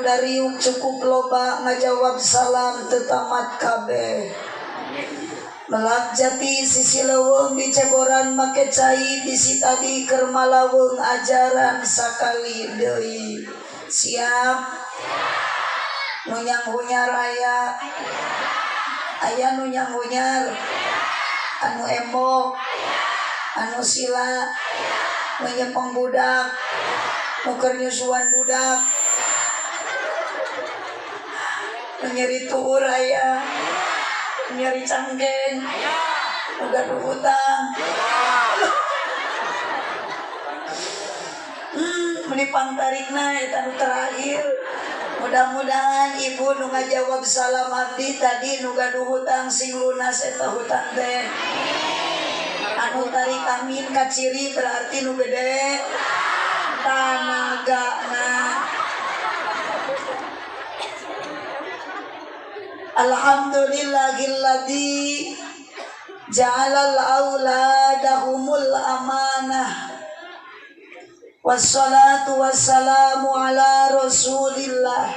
dariuk cukup loba ngajawab salam teu tamat kabeh. Melak jati sisi leuweung di ceboran make cai bisi tadi keur malawung ajaran sakali deui. Siap? Nu nyanghunyar aya? Aya nu nyanghunyar? Anu embok? Anu sila? Nu nyepeng budak? Nu keur nyusuan budak? Nu nyeri tuur aya? Nyeri cangkeng, nu gaduh hutang, meni pangtarikna eta nu terakhir. Mudah-mudahan ibu nu ngajawab salam abdi tadi nu gaduh hutang sing lunas eta hutang teh. Anu tarik amin kaciri berarti nu gede tanagana. Alhamdulillahilladzi ja'alal auladahumul amanah. Wassalatu wassalamu ala rasulillah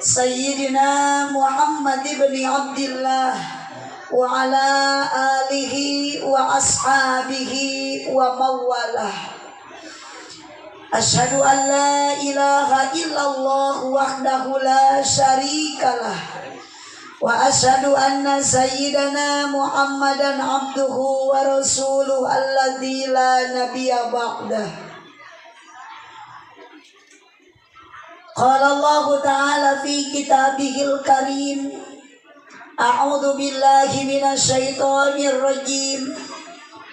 Sayyidina Muhammad ibn Abdillah wa ala alihi wa ashabihi wa mawalah. Asyhadu an la ilaha illallah wahdahu la syarikalah wa asyhadu anna sayyidana Muhammadan abduhu wa rasuluhu alladzi la nabiyya ba'dah. Qala Allahu ta'ala fi kitabihil karim, a'udzu billahi minasyaitonir rajim.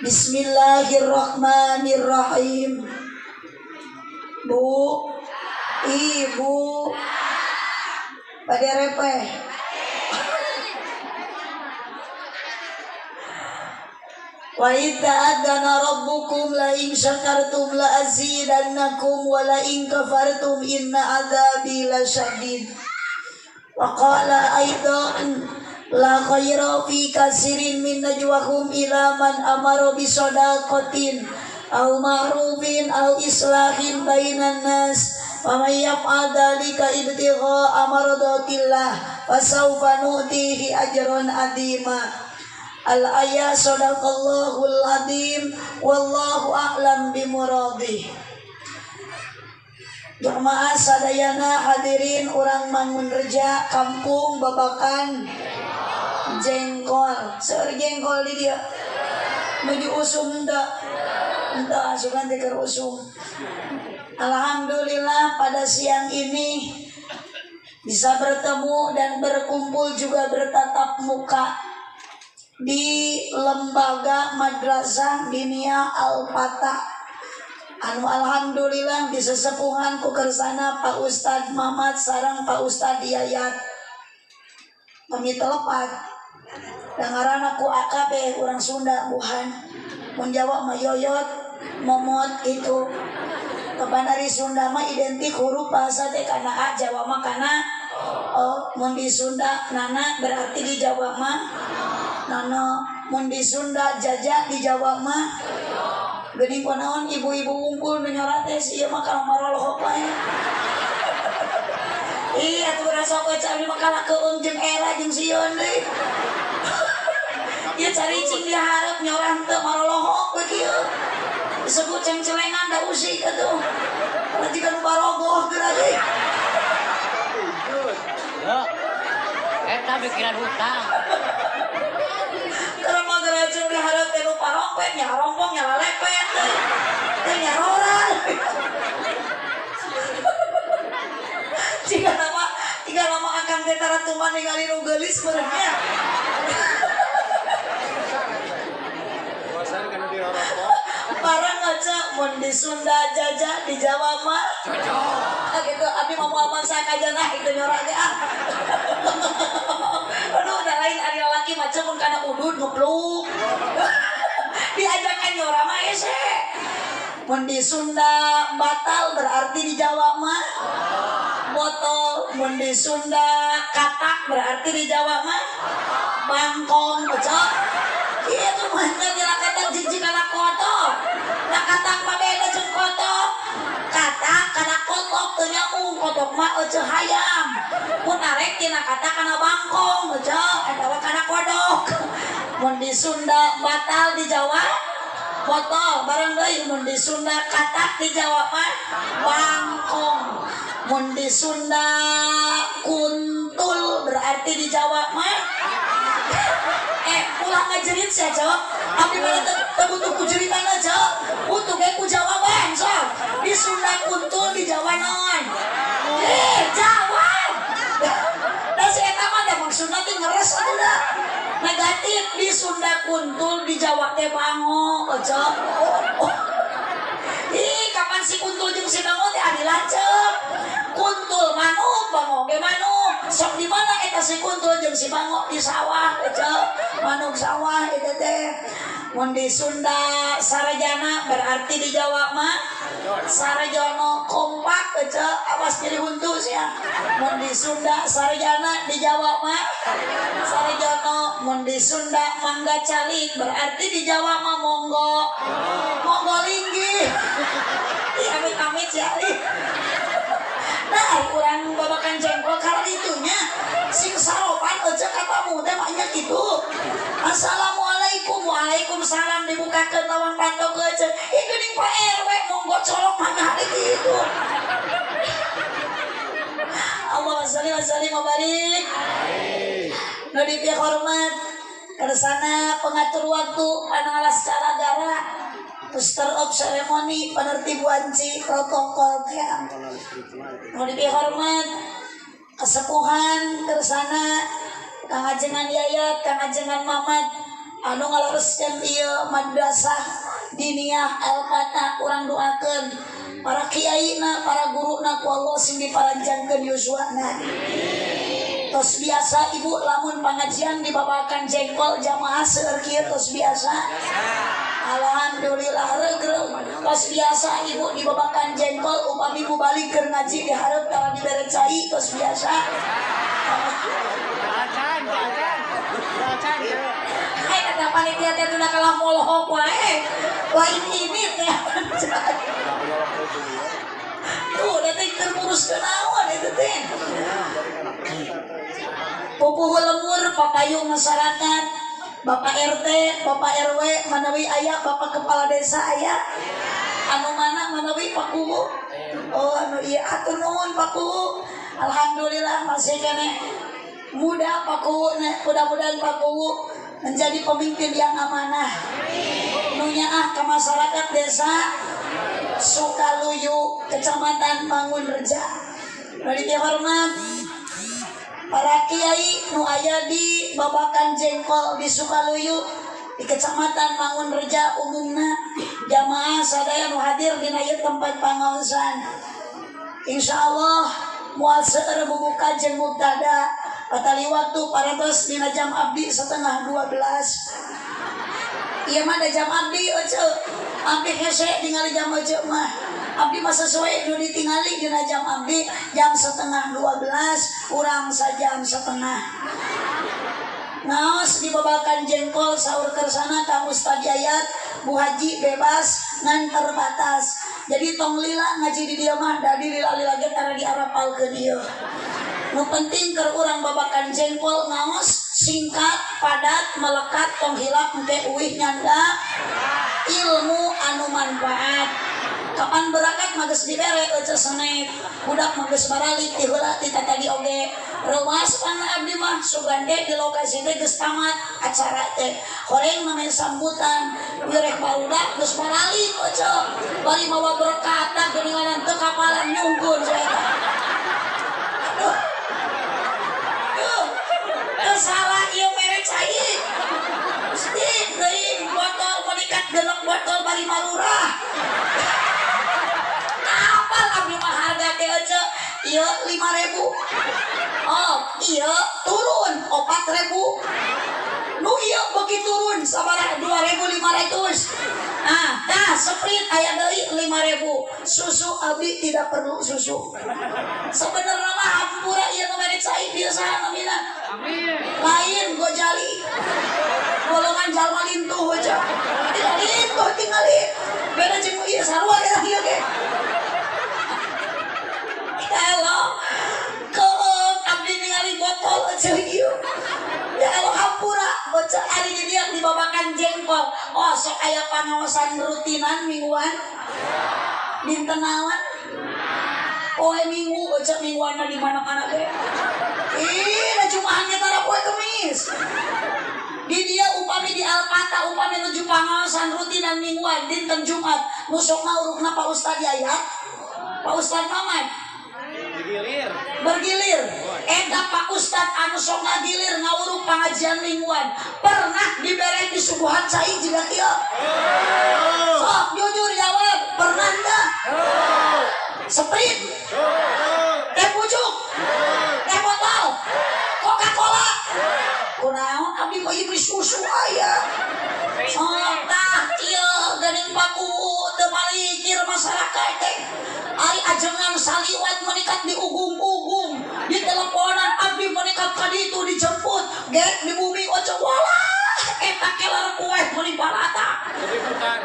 Bismillahirrahmanirrahim. Bu, ibu, pada repeh. Wa idza ta'adzana rabbukum la in syakartum la azidannakum wa la in kafartum inna adzabi lasyadid. Wa qala aidan la khaira fi katsirin min najwahum ila man amara bi shadaqatin aw ma'rufin aw islahin bainan nas wa may yaf'al dzalika ibtigha'a mardatillah fasawfa nu'tihi ajran 'azima. Al-ayat sadaqallahul azim wallahu a'lam bimuradih. Jamaah sadayana hadirin urang Mangunreja kampung Babakan Jengkol. Seueur jengkol di dieu. Nuju usum teu? Henteu asupan teh keur usum. Alhamdulillah pada siang ini bisa bertemu dan berkumpul juga bertatap muka di lembaga Madrasah Diniyah Al-Fatah. Anu alhamdulillah di sesepuhan ku kersana Pak Ustad Mamat sareng Pak Ustad Yayat. Kami telepat. Dangarana ku AKB urang Sunda buhan. Mun Jawa mah yoyot, momot gitu. Kapan ari Sunda mah identik huruf bahasa teh kana A, Jawa mah kana O. Mun di Sunda nana berarti di Jawa mah nono. Mun di Sunda jaja di Jawa mah geuning kunaon ibu-ibu wungkul nu nyorat teh si ieu mah kana marolohok wae. Iya atuh rasa we abdi mah kalah keung jeung era jeung sieun deui. Ieu caricing di hareup nyorah teu marolohok we kieu. Disebut cengcelengan da usik atuh. Jiga nu barogoh geura ge. Eta pikiran hutang. Karena mah geura jeung di hareup teh nu parompet nya rompong nya lalepet teh. Teh nyaroran. Jika nama akang teh tara tuman ningali nu geulis meureun nya. Barang ngaca mun di Sunda jaja di Jawa mah cocok. Gitu abdi mah moal masak aja nah itu nyorak ge ah. Aduh da lain ari lalaki mah mun kana udud ngepluk. Diajakan nyorak mah hese. Mun di Sunda batal berarti di Jawa mah botol. Mun di Sunda katak berarti di Jawa mah bangkong cocok. Itu mah katak jijik kana kotor. Nah katak mah beda jeung kotor. Katak kana kotor Kodok teu nyambung, kodok mah euceuh hayam. Mun arek tina kata kana bangkong euceuh atawa kana kodok. Mun di Sunda batal di Jawa botol, bareng deui mun di Sunda katak di Jawa mah bangkong. Mun di Sunda kuntul berarti di Jawa mah ulah ngajerit sia cok. Abdi mah teu butuh ku jeritana cok. Butuh ge ku jawaban sok. Di Sunda kuntul di Jawa naon? Jawab. Da si eta mah da maksudna teh ngeres atuh da. Negatif di Sunda kuntul di Jawa teh bango cok. Oh. Ih, kapan si kuntul jeung si bango teh adi lanceuk. Kuntul manuk, bango ge manuk. Sok di mana eta si kuntul jeung si bango di sawah cok. Manuk sawah eta teh. Mun di Sunda sarjana berarti di Jawa mah sarjono kompak cok, awas nyeri huntu sia. Mun di Sunda sarjana di Jawa mah sarjono. Mun di Sunda mangga calik berarti di Jawa mah monggo. Monggo linggih. Ih amit-amit sia. Nah, urang babakan jengkol karena itunya sing saropan aja katamu teh maknya gitu. Assalamualaikum, waalaikumsalam dibukakeun lawang panto aja. Ih geuning Pak RW monggo colok mangga hari gitu. Allahumma sholli wa sallim wa barik. Nu dipihormat kersana pengatur waktu panalas calagara Master of ceremony penertib wanci protokol ya. Nu dipihormat kesepuhan kersana Kang Ajengan Yayat, Kang Ajengan Mamat anu ngalereskeun ieu madrasah diniyah Al-Fatah urang doakeun para kiaina, para guruna ku Allah sing diparanjangkeun yuswana. Tos biasa ibu lamun pangajian dibabakan jengkol jamaah seueur kieu tos biasa. Alhamdulillah regreg. Tos biasa ibu dibabakan jengkol upami balik keur ngaji dihareup tara dibere cai tos biasa. Hai kata panitia teh tuna kalah molohok wae. Lain ini teh. Tuh nanti termurus ke naon itu teh. Pupuhu lemur papayung masyarakat, Bapak RT, Bapak RW, manawi aya, Bapak Kepala Desa aya. Anu mana manawi Pak Kuwu? Oh anu ieu atur nuhun Pak Kuwu. Alhamdulillah masih keneh muda Pak Kuwu, mudah-mudahan Pak Kuwu menjadi pemimpin yang amanah. Nu nyaah ka masyarakat desa Sukaluyu, Kecamatan Mangunreja. Bari dihormat para kiai nu aya di babakan jengkol di Sukaluyu di Kecamatan Mangunreja umumna jamaah sadaya nu hadir dina ieu tempat pangaosan. Insyaallah moal seueur bubuka jeung mubtada patali waktu parantos dina jam abdi 11:30. Ieu mah da jam abdi euceu. Abdi hese ningali jam euceu mah. Abdi mah sesuai nu ditingali dina jam abdi jam 11:30 urang sajam setengah. Ngaos dibabakan jengkol saur kersana ka Ustad Yayat, Bu Haji bebas ngan terbatas. Jadi tong lila ngaji di dieu mah da di lila-lila ge tara diarapalkeun ieu. Nu penting keur urang babakan jengkol ngaos singkat, padat, melekat, tong hilap engke uih nyanda ilmu anu manfaat. Kapan berangkat mah geus dibere euceu senek, budak mah geus baralik ti heula ti tatadi oge. Reuas pana abdi mah sugan ge di lokasi teh geus tamat acara teh. Horeng mah sambutan, wireh barudak geus baralik euceu. Bari mawa berkat geuningan teu kapalan nyungkeun saya. Aduh. Duh. Teu salah ieu mere cai. Gusti deui botol menikat genep botol bari marurah. Apal abdi mah harga teh euceu ieu 5.000. Oh, ieu turun 4.000. Nu ieu beuki turun sabaraha 2.500. Ah, tah Sprite aya deui 5.000. Susu abdi tidak perlu susu. Sebenarnya mah hampura ieu nu mere cai biasa namina. Amin. Lain gojali. Golongan jalma lintuh aja. Tidak lintuh tingali. Beda jeung ieu sarua eta ieu ge. Allah keum abdi ningali botol eueuh ieu. Ya Allah hampura bocah ari di dieu dibabakan jengkol. Oh sok aya pangaosan rutinan mingguan. Dinten naon? Poe minggu bocah mingguan mah di mana-mana ge. Ih, da jumahan ge tara poe Kemis. Di dia upami di Alpata upami nuju pangaosan rutinan mingguan dinten Jumat. Nu sok ngaurukna Pak Ustad Yayat, Pak Ustad Mamat. Bergilir. Bergilir. Eta Pak Ustad anu sok ngagilir ngawuruk pengajian mingguan. Pernah dibere disuguhan cai jiga kieu. Sok jujur jawab, pernah enggak? Sprite. Teh pucuk. Teh botol. Coca-Cola. Kunaon abdi mah ieu susu aya. Sok tah kieu geuning paku teu malikir masyarakat teh. Ari ajengan saliwat menikat di ugung-ugung, di teleponan abdi menikat ka ditu dijemput, gek di bumi oce walah eta kelar kue meuni barata.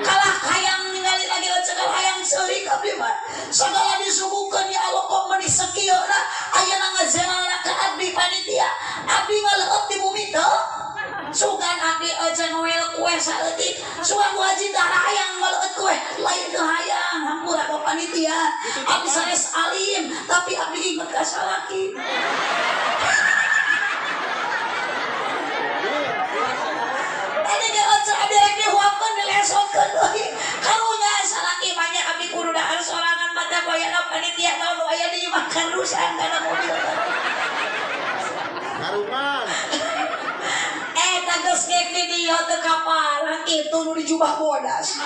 Kalah hayang ningali lagi oce kalah hayang seurik abdi mah. Sagala disuguhkeun ya Allah kok meuni sakieuna ayeuna ngajenganna ka abdi panitia. Abdi ngaleueut di bumi teu. Sugan abdi oce noel kue saeutik, sugan bu haji tara hayang ngaleueut kue, lain teu hayang hampura ka panitia. Abdi sanes alim, tapi abdi inget ka salaki. Tadi ge oce abdi rek dihuapkeun dilesotkeun deui. Karunya salaki mah nya abdi kudu dahar sorangan mata bayana panitia naon nu aya di imah karusan kana mobil. Karuman. Eta geus gek di dieu teu kapalang kitu nu dijubah bodas.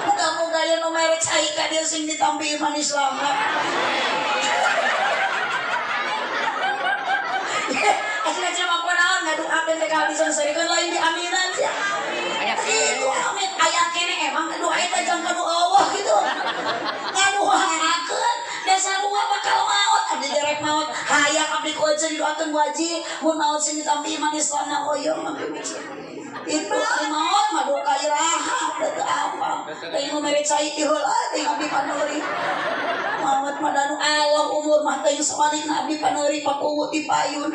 Muga-muga aya nu mere cai ka dieu sing ditampi iman Islamna. Asli mah kunaon ngaduakeun teh kahabisan sarikeun lain diaminan sia. Itu amin aya kene emang doa eta jang ka nu eueuh kitu. Ngaduakeun dasar sarua bakal maot abdi derek maot hayang abdi ku aja didoakeun ku haji mun maot sing ditampi iman Islamna hoyong abdi mikir. Itu ari maot mah duka iraha da teu apa. Teuing nu mere cai ti heula teuing abdi paneuri. Maot mah danu Allah umur mah teuing samalina abdi paneuri pakuwu ti payun.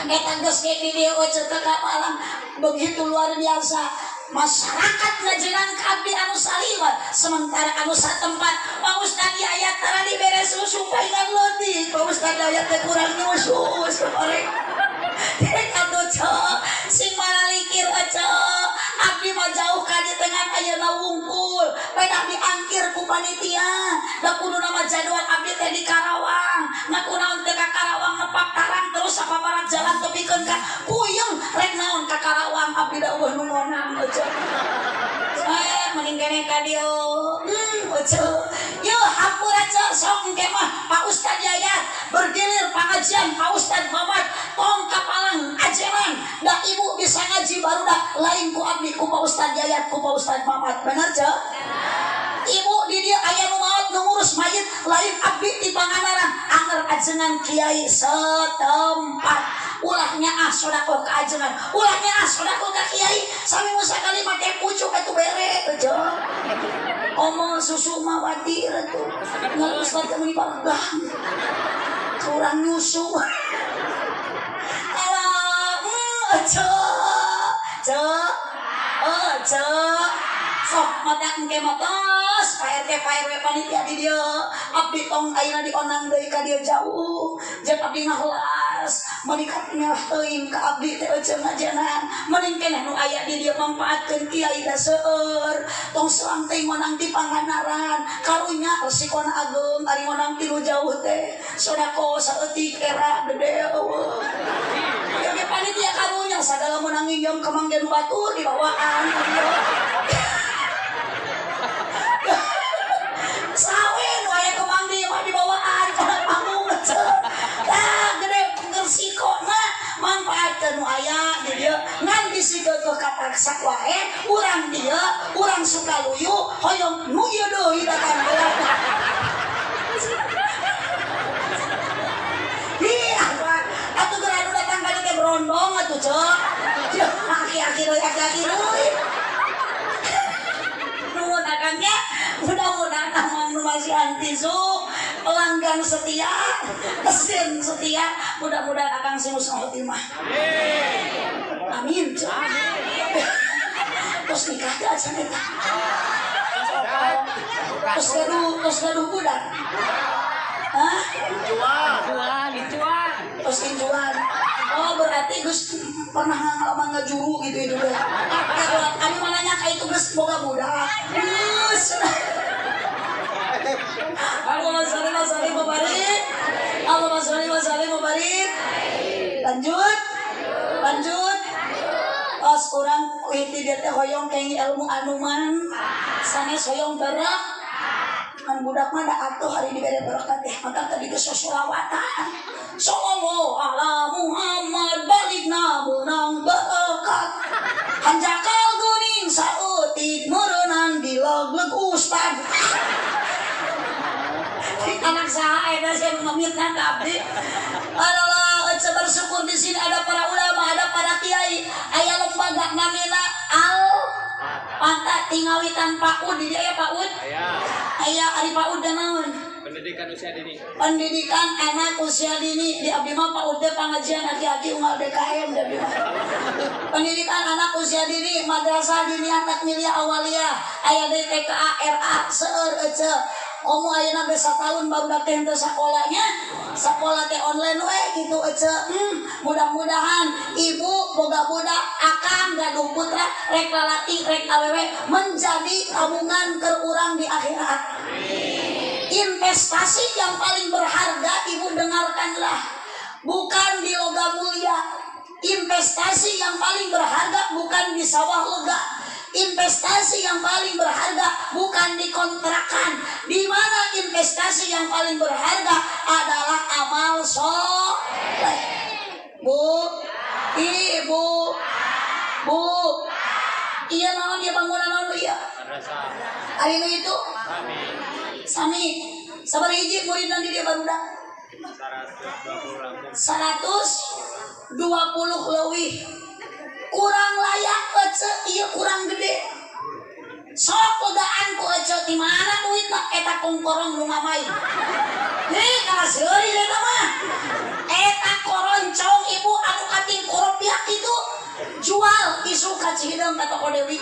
Eta geus ge di dieu teu kapalang begitu luar biasa. Masyarakat ngajenang ka abdi anu saliwat sementara anu satempat Pak Ustad Yayat tara dibere susu paingan leutik Pak Ustad Yayat teh kurang nyusu orek atuh ceu sing malalikir ceu abdi mah jauh ka di tengah ayeuna wungkul pedah diangkir ku panitia da kuduna mah jadwal abdi teh di Karawang na kunaon teh ka Karawang nepak tarang terus sapaparat jalan tepikeun ka puyeng rek naon ka Karawang abdi da eueuh nu ngonang ceu mending keneh ka dieu ceu yeuh hampura ceu sok engke mah Pak Ustad Yayat bergilir pengajian Pak Ustad Mamat tong kapalang ajengan da ibu bisa ngaji baru dah lain ku abdi ku Pak Ustad Yayat ku Pak Ustad Mamat bener ceu ibu di dieu aya nu maot nu ngurus mayit lain abdi ti Pangandaran anger ajengan kiai setempat ulahnya ah sodakoh ka ajengan ulahnya ah sodakoh ka kiai sami musakali make pucuk atuh bere ceu omong susu mah watir atuh ngan ustad teh meuni bagang kurang nyusu alah ceu ceu ceu sok mata engke mah tos Pak RT Pak RW panitia di dieu abdi tong ayeuna dionang deui ka dieu jauh jeung abdi ngahulas menikat merah teuing ka abdi teh euceun ngajenan mending keneh nu aya di dieu mangpaatkeun kiai da seueur tong selang teuing ngonang ti Pangandaran karunya resikona ageung ari ngonang ti nu jauh teh sodako saeutik era gede eueuh ieu ge panitia karunya sagala meunang nginjem ka manggen batur dibawaan ka dieu. Sawe nu aya kemang di mah dibawaan kana panggung ceu. Tah gede resikona manfaatkeun nu aya di dieu ngan bisi keukeuh kapaksa wae urang dieu urang Sukaluyu hoyong nu ieu deui datang heula. Hi atuh geura anu datang ka dieu teh berondong atuh ceu. Aki-aki deui aki-aki deui. Nuhun akangnya mudah-mudahan amang nu masih anti su Pelanggan setia, mesin setia, mudah-mudahan akang sing husnul khotimah. Amin. Amin. Terus nikah teh acan eta. Terus gaduh budak. Hah? Injuan. Terus injuan. Oh berarti geus pernah ngalaman ngajuru gitu itu deh. Kami mau nanya ka itu geus boga budak. Geus. Allahumma sholli wa sallim wa barik. Allahumma sholli wa sallim wa barik. Lanjut. Lanjut. Os urang hiti dia teh hoyong kenging ilmu anuman sanes hoyong berak. Ngan budak mah da atuh hari dibere berkat teh maka tadi geus sosolawatan. Sallallahu ala Muhammad balikna meunang berkat. Hanjakal geuning saeutik meureunang dilegleg ustad. Anak saha eta sih memitnah ka abdi. Alalah ece bersyukur di sini ada para ulama, ada para kiai, aya lembaga namina Al Pantat tingawitan PAUD di dia ya PAUD. Aya ari PAUD da naon? Pendidikan usia dini. Pendidikan anak usia dini di abdi mah PAUD teh pangajian aki-aki unggal DKM di abdi mah. Pendidikan anak usia dini, madrasah diniyah takmiliyah awaliyah, aya deui TKA RA seueur ece. Komo ayeuna geus satahun barudak teh henteu sakolanya, sakola teh online we kitu ece. Mudah-mudahan ibu boga budak akang gaduh putra rek lalaki rek awewe menjadi tabungan keur urang di akhirat. Investasi yang paling berharga ibu dengarkanlah, bukan di logam mulia. Investasi yang paling berharga bukan di sawah lega. Investasi yang paling berharga bukan di kontrakan. Di mana investasi yang paling berharga adalah amal soleh. Bu, ibu, bu, iya naon dia bangunan naon iya. Ari nu itu sami sabar hiji murid di dia barudak 120 leuwih. Kurang layak ece ieu kurang gede. Sok legaan ku ece di mana duitna eta kongkorong nu ngamai. Heh kalah seuri eta mah. Eta koroncong ibu anu kating koropiak itu jual isuk ka Cihideung ka toko Dewi.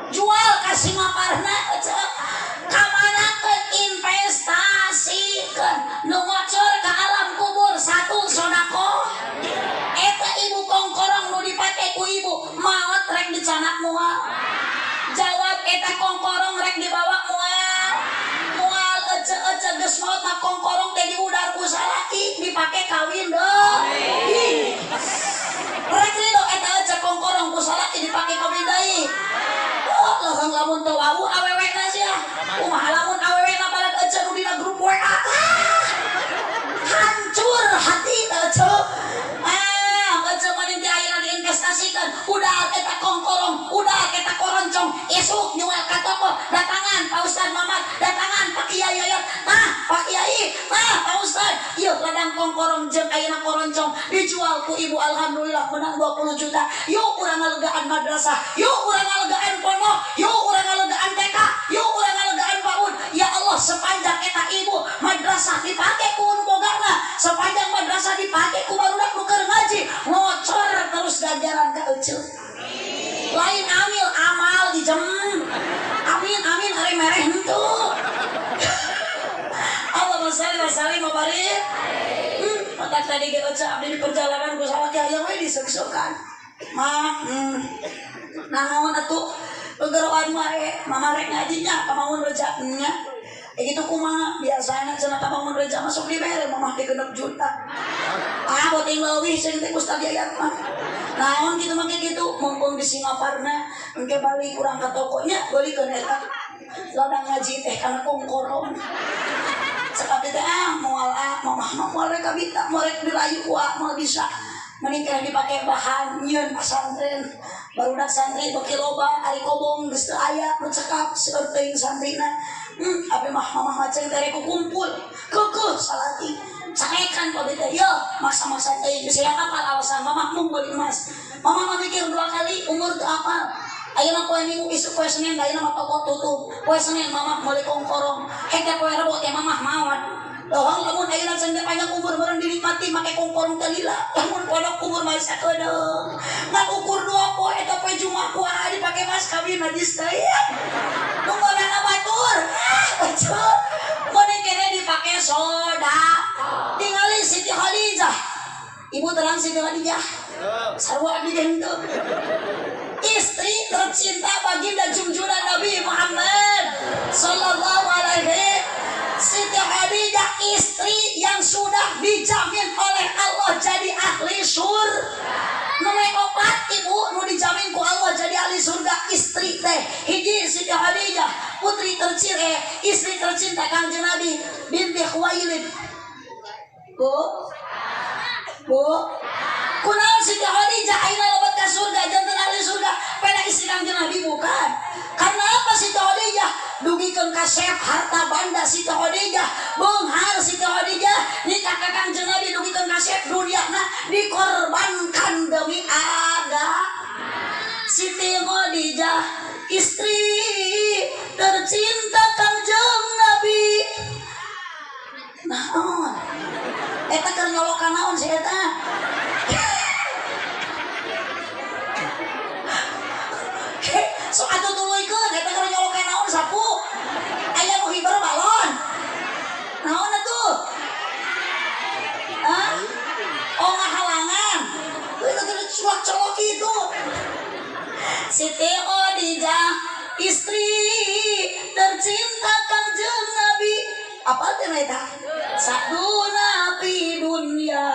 Jual ka Singaparna ece. Ka manakeun investasikeun nu ngocor ka alam kubur satu sodako. Eta ibu kongkorong nu dipake ku ibu maot rek dicanak moal. Jawab eta kongkorong rek dibawa moal. Moal ece-ece geus maot mah kongkorong teh diudar ku salaki dipake kawin deui. Rek rido eta ece kongkorong ku salaki dipake kawin deui. Oh leuheung lamun teu wawuh awewena sia. Kumaha lamun awewena balag ece nu dina grup WA. Hancur hati ece. Diinvestasikan udah eta kongkorong, udah eta koroncong, isuk nyual ka toko, datangan Pak Ustad Mamat, datangan Pak Kiai Yayat, nah Pak Kiai, nah Pak Ustad, ieu ladang kongkorong jeung ayeuna koroncong dijual ku ibu alhamdulillah menang 20 juta. Yuk urang ngalegaan madrasah, yuk urang ngalegaan pondok, yuk urang ngalegaan TK, yuk urang ngalegaan PAUD. Ya Allah sepanjang eta ibu madrasah dipake ku nu bogana, sepanjang madrasah dipake ku barudak nu keur ngaji, ngocor terus ganjaran ka ece. Lain amil amal dijem. Amin amin ari mereh henteu. Allahumma shalli wa sallim wa barik. Matak tadi ge ece abdi di perjalanan ku salaki hayang we diseuk-seukan. Mah, naon atuh gegeroan wae, mama rek ngajinya ka Mangun Reja nya. Gitu kumaha biasana cenah ka Mangun Reja masuk dibere mamah teh 6 juta. Ah boting leuwih sing teh Ustaz Yayat mah. Naon kitu mah kitu mumpung di Singaparna engke balik urang ka tokonya beulikeun eta. Ladang ngaji teh kana kongkorong. Cek abdi teh ah moal ah mamah mah moal rek kabita moal rek dirayu ku ah moal bisa. Mending kena dipake bahan nyieun pasantren. Barudak santri beuki loba ari kobong geus teu aya nu cekap seueur teuing santrina. Abi mah mamah maceng teh rek kumpul keukeuh salaki carekan ku abdi teh yeuh maksa-maksa teuing geus aya apal alasan mamah mung beuli emas. Mamah mah mikir 2 kali umur teu apal. Ayeuna poe Minggu isuk poe Senin ayeuna mah toko tutup. Poe Senin mamah meuli kongkorong. Heke poe Rebo teh mamah maot. Dohong lamun ayeuna cenah panjang umur meureun dinikmati make kongkorong teh lila. Lamun pondok umur mah sakedeung. Ngan ukur 2 poe eta poe Jumat kuah dipake mas kawin najis teh. Nu meunang batur. Ah, eceu. Mun kene dipake soda. Tingali Siti Khadijah. Ibu terang Siti Khadijah. Sarua abdi ge henteu. Istri tercinta baginda junjungan Nabi Muhammad sallallahu alaihi. Siti Khadijah istri yang sudah dijamin oleh Allah jadi ahli surga. Nomor 4 ibu nu dijamin ku Allah jadi ahli surga istri teh hiji Siti Khadijah putri tercinta istri tercinta Kangjeng Nabi binti Khuwailid. Bu, bu, kunaon Siti Khadijah ayeuna lebet ka surga janten ahli surga peda istri Kangjeng Nabi bukan. Karena apa Siti Khadijah dugikeun kasep harta banda Siti Khadijah beunghar Siti Khadijah nikah ka Kangjeng Nabi dugikeun kasep duniana dikorbankan demi agama. Siti Khadijah istri tercinta Kangjeng Nabi. Naon eta keur nyolokan naon si eta? Sok atuh tuluykeun eta keur nyolokan naon sapu? Aya nu hiber balon. Naon atuh? Hah? Oh ngahalangan. Itu teh colok-colok itu. Siti Khadijah istri tercinta Kangjeng Nabi. Apa teh eta? Saduna fi dunya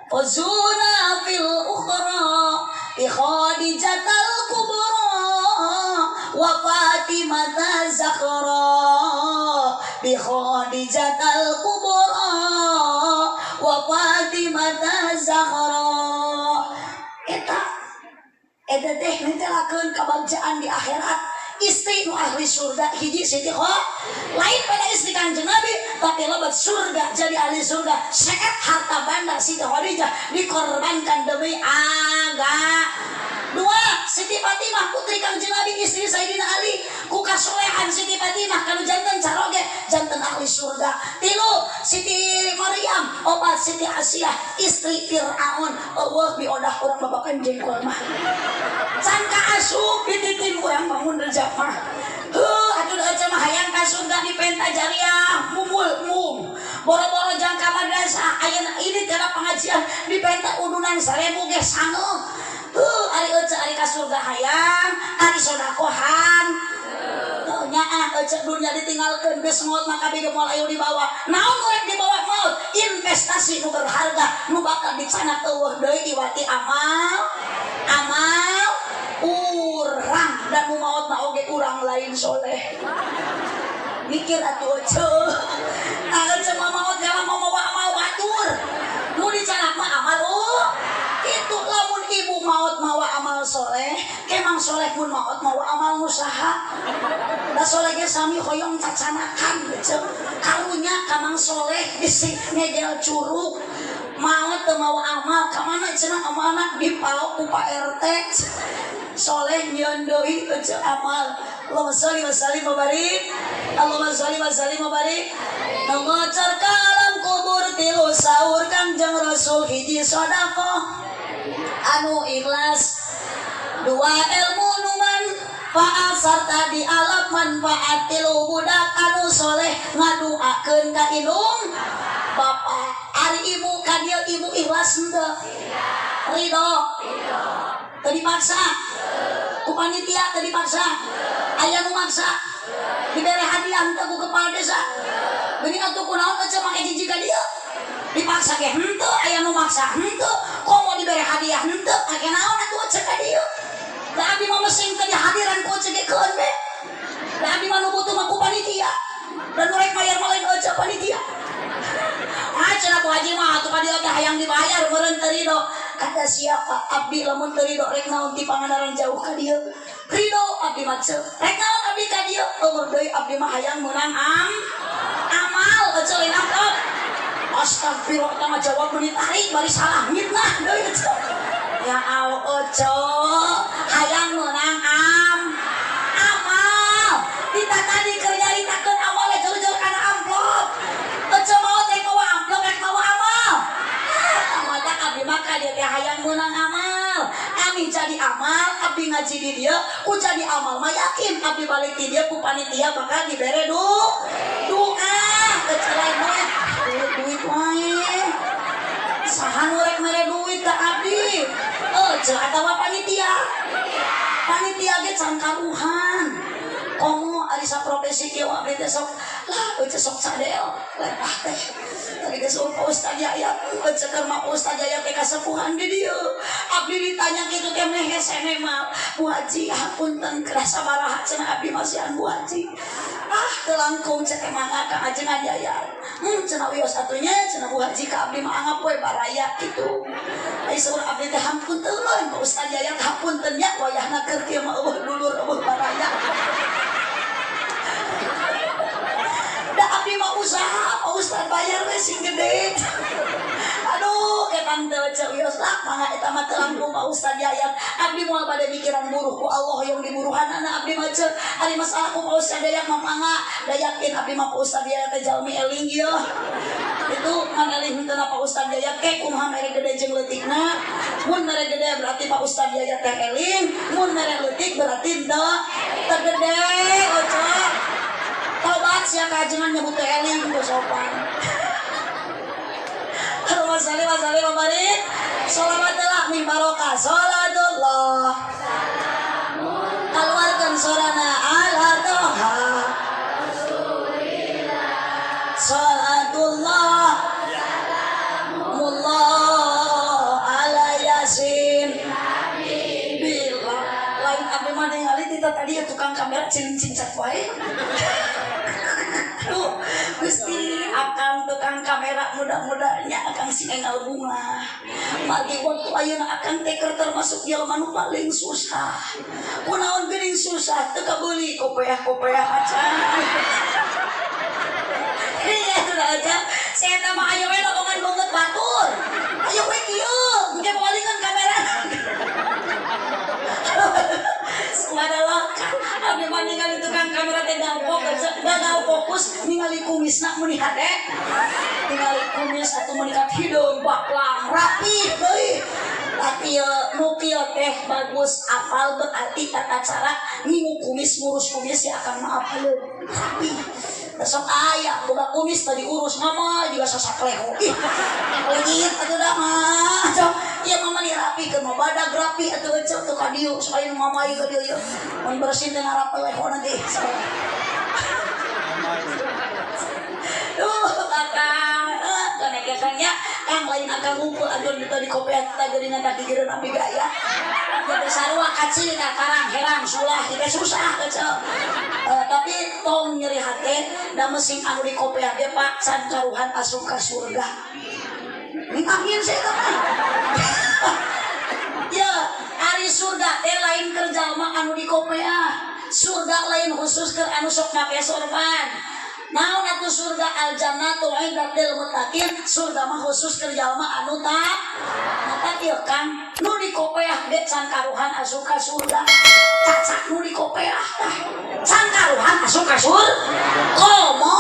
fazuna fil ukhra bi Khadijatal kubra wa Fatimata Zahra bi Khadijatal kubra wa Fatimata Zahra. Eta eta teh nitelakeun kabagjaan di akhirat. Istri nu ahli surga hiji Siti Khadijah lain pada istri Kangjeng Nabi tapi lebat surga jadi ahli surga. Seet harta banda Siti Khadijah dikorbankan demi agama. 2 Siti Fatimah putri Kangjeng Nabi istri Sayyidina Ali ku kasolehan Siti Fatimah kanu janten caroge janten ahli surga. 3 Siti Maryam. 4 Siti Asiyah istri Fir'aun. Allah biodah urang babakan jengkol mah can kaasup dititin urang bangun rejak mah. Heuh atuh aja mah hayang ka surga dipenta jariah mumul mum boro-boro jangka madrasah ayeuna ini kana pengajian dipenta udunan 1000 ge sangeung. Heuh ari euceu ari ka surga hayang ari sodakohan. Heuh nyaah euceu dunya ditinggalkeun geus maot maka kabeh ge moal ayo dibawa. Naon nu rek dibawa maot? Investasi nu berharga nu bakal dicanak eueuh deui iwati amal. Amal urang dan nu maot mah oge urang lain soleh. Mikir atuh euceu. Ah euceu mah maot galah mau mawa amal batur. Nu dicanak mah amal itu lamun ibu maot mawa amal soleh, kemang soleh pun maot mawa amal usaha. Da soleh ge sami hoyong cacanakan euceu. Karunya kamang soleh bisi ngegel curug. Maot teu mawa amal ka mana cenah amanah dipaok ku Pak RT. Soleh nyieun deui euceu amal. Allahumma sholli wa sallim wa barik. Allahumma sholli wa sallim wa barik. Nu ngocar ka alam kubur 3 sahur Kangjeng Rasul hiji sedekah anu ikhlas, 2 ilmu nu manfaat sarta dialap manfaat, 3 budak anu soleh ngaduakeun ka indung bapak. Ari ibu ka dieu ibu ikhlas henteu? Ridho. Teu dipaksa. Ku panitia teu dipaksa. Aya nu maksa. Dibere hadiah henteu ku kepala desa. Geuning atuh kunaon euceu make jiji ka dieu? Dipaksa ge henteu, aya nu maksa henteu. Komo dibere hadiah henteu, make naon atuh euceu ka dieu? Da abdi mah mesing teu dihadiran ku euceu ge keun be. Da abdi mah nu butuh mah ku panitia. Dan nu rek mayar mah lain euceu panitia. Ah cenah Bu Haji mah atuh ka dieu teh hayang dibayar meureun teu ridho. Kata siapa abdi lamun teu ridho rek naon ti Pangandaran jauh ka dieu. Ridho abdi mah ceu. Rek naon abdi ka dieu? Eueuh deui abdi mah hayang meunang amal euceu lain amplop. Astagfirullah eta mah jawab meuni tarik bari salah mitnah deui euceu. Ya Allah euceu hayang meunang amal. Ameh jadi amal abdi ngaji di dieu, ku jadi amal mah yakin abdi balik di dieu ku panitia bakal dibere doa kecelain duit duit duit wae. Saha nu rek mere duit ka abdi? Ece atawa panitia? Panitia ge can karuhan. Komo ari saprofesi kieu abdi teh sok lah ece sok cadel lepah teh. Tadi geus Pak Ustad Yayat, ece keur mah Ustad Yayat teh kasepuhan di dieu. Abdi ditanya kitu teh meh hese mah. Bu Haji hapunten kerasa sabaraha cenah abdi masihan Bu Haji. Ah teu langkung cek teh mangga ka ajengan Yayat. Cenah wios atunya cenah Bu Haji ka abdi mah anggap we baraya kitu. Ai saur abdi teh hapunten Pak Ustad Yayat hapunten nya wayahna keur kieu mah eueuh dulur eueuh baraya. Da abdi mah usaha, Pak Ustad bayar we sing gede. Aduh, ketang teu ceu wios lah mangga eta mah teu langkung Pak Ustad Yayat. Abdi moal bade mikiran buruh ku Allah yang diburuhanana abdi mah ceu. Ari masalah ku Pak Ustad Yayat mah mangga, da yakin abdi mah Pak Ustad Yayat teh jalmi eling ieu. Itu ngan eling henteu Pak Ustad Yayat ke kumaha mere gede jeung leutikna. Mun mere gede berarti Pak Ustad Yayat teh eling, mun mere leutik berarti teu teu gede ocok. Tobat sia kajengan nyebut teh eling teu sopan. Allahumma sholli wa sallim wa barik. Sholawat lah min barokah sholatullah. Keluarkan sorana ala toha. Sholatullah salamullah ala yasin. Bila lain abdi mah ningali tita tadi ya tukang kamera cincin-cincin wae. Aduh, Gusti akang tukang kamera mudah-mudahnya akang sing engal bunga. Margi waktu ayeuna akang teh keur termasuk jelema nu paling susah. Kunaon geuning susah teu kabeuli kopeah-kopeah acan. Iya sudah aja. Saya mah ayo we lokongan banget batur. Ayo we kieu, engke palingan kamera. Subhanallah, abdi mah ningali tukang kamera teh gagal fokus ningali kumisna meuni hade. Ningali kumis atuh meuni kat hideung baklang rapi deui. Tapi nu kieu teh bagus apal berarti tata cara ngingu kumis ngurus kumis ya akan maaf aleuh rapi. Besok aya boga kumis tadi urus mama juga sasak leho. Ih, leungit atuh da mah. Sok ieu mah mani rapi keur mah badag rapi atuh eceu teu ka dieu sok aya nu mamai ka dieu ieu. Mun bersin teh ngarap leho nanti. Duh, kakang, kanekekannya kang lain akang ngumpul atuh di kopean teh geuningan tah gigireun abdi gaya. Jadi sarua kacil ka karang herang sulah ieu susah eceu. Tapi tong nyeri hate da mesin anu di kopean ge Pak can karuhan asup ka surga. Min amin saya teh. Ya, ari surga teh lain keur jalma anu di kopeah. Surga lain khusus keur anu sok make sorban. Naon atuh surga al jannatu indatil muttaqin, surga mah khusus keur jalma anu tak. Mata ieu Kang, nu di kopeah ge can karuhan asup ka surga. Cacak nu di kopeah tah. Can karuhan asup ka surga. Komo.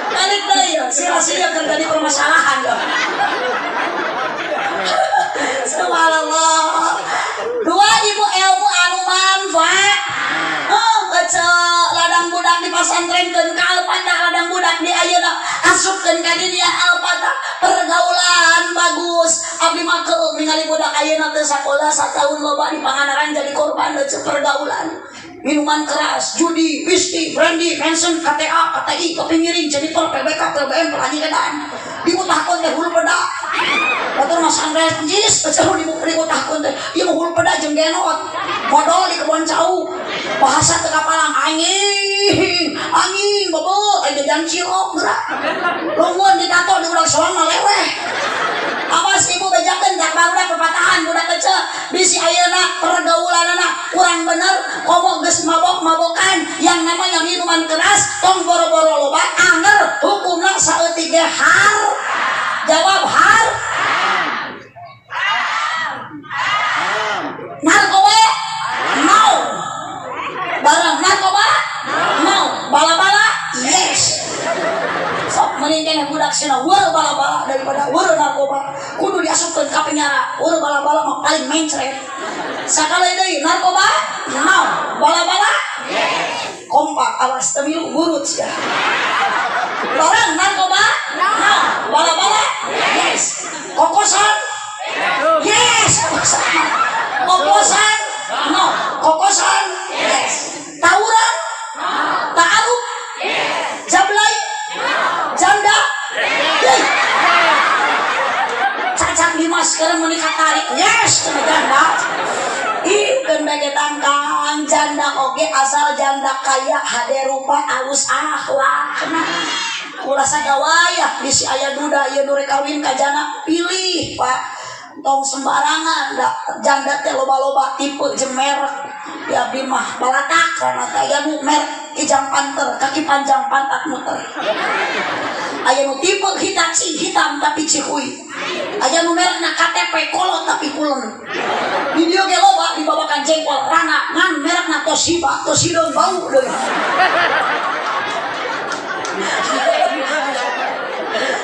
Balik deui ya, sia-sia keur jadi permasalahan ya. Subhanallah. Dua ibu ilmu anu manfaat. Oh, ladang budak di pasantrenkeun ka Al-Fatah, ladang budak di ayeuna asupkeun ka dinya Al-Fatah, pergaulan bagus. Abdi mah keung ningali budak ayeuna teu sakola sataun loba di Pangandaran jadi korban leuceuk pergaulan. Minuman keras, judi, whisky, brandy, Manson, KTA, KTI, topi miring, Jennifer, PBK, PBM, pelangi edan. Dimutahkeun teh hulu peda. Batur Mas Andreas jis, eceuh dimutahkeun teh. Ieu mah hulu peda jeung genot. Modol di kebon cau. Bahasa teu kapalang anjing, anjing bobo, aya jajan cilok geura. Lungun ditato di budak soang mah leweh. Awas ibu bejakeun tak barudak pepatahan budak kecil bisi ayeuna pergaulanana kurang bener komo geus mabok-mabokan yang namanya minuman keras tong boro-boro loba anger hukumna saeutik ge har jawab har narkoba no barang narkoba no bala-bala yes sok mending keneh budak sina Cenah weur bala-bala daripada weur narkoba. Kudu diasupkeun ka penjara. Weur bala-bala mah paling mencret. Sakali deui narkoba? No. Bala-bala? Yes. Kompak awas teu milu gurut sia. Barang narkoba? No. Bala-bala? Yes. Kokosan? Yes. Kokosan? No. Kokosan? Yes. Tawuran? Ta'aruf? Jablay? Janda? Yes. Cacang di masker menikah tarik. Yes, cenah janda. Ih, keun bae tangkang janda oge asal janda kaya hade rupa alus akhlakna. Ulah sagawayah bisi aya duda ieu nu rek kawin ka jana pilih, Pak. Tong sembarangan da janda teh loba-loba tipe jeung merek. Ya abdi mah balatak karena teh aya nu merek kijang panter, kaki panjang pantat muter. Aya nu tipe Hitachi hitam tapi cihuy. Aya nu merekna KTP kolot tapi pulen. Di dieu ge loba di babakan jengkol rana ngan merekna Toshiba, Toshidon bau deui.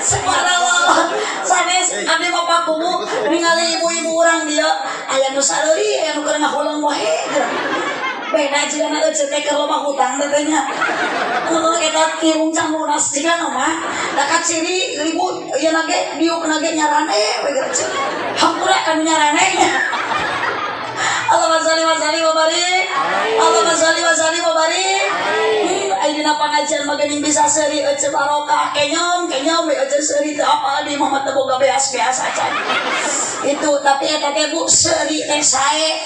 Subhanallah. Sanes abdi mah pakubu ningali ibu-ibu urang dieu aya nu sareuri, aya nu keur ngahuleng wae. Beda jigana euceut teh keur loba hutang teh nya. Heeh, eta tirung can lunas jigana mah. Da kaciri ibu ieu na ge diukna ge nyarane we geura ceuk. Hampura ka nu nyarane nya. Allahumma sholli wa sallim wa barik. Allahumma sholli wa sallim wa barik. Aya dina pangajian mah geuning bisa seuri euceut barokah kenyom kenyom we euceut seuri teu apal di Muhammad teu boga beas-beas acan. Itu tapi eta teh Bu seuri teh sae.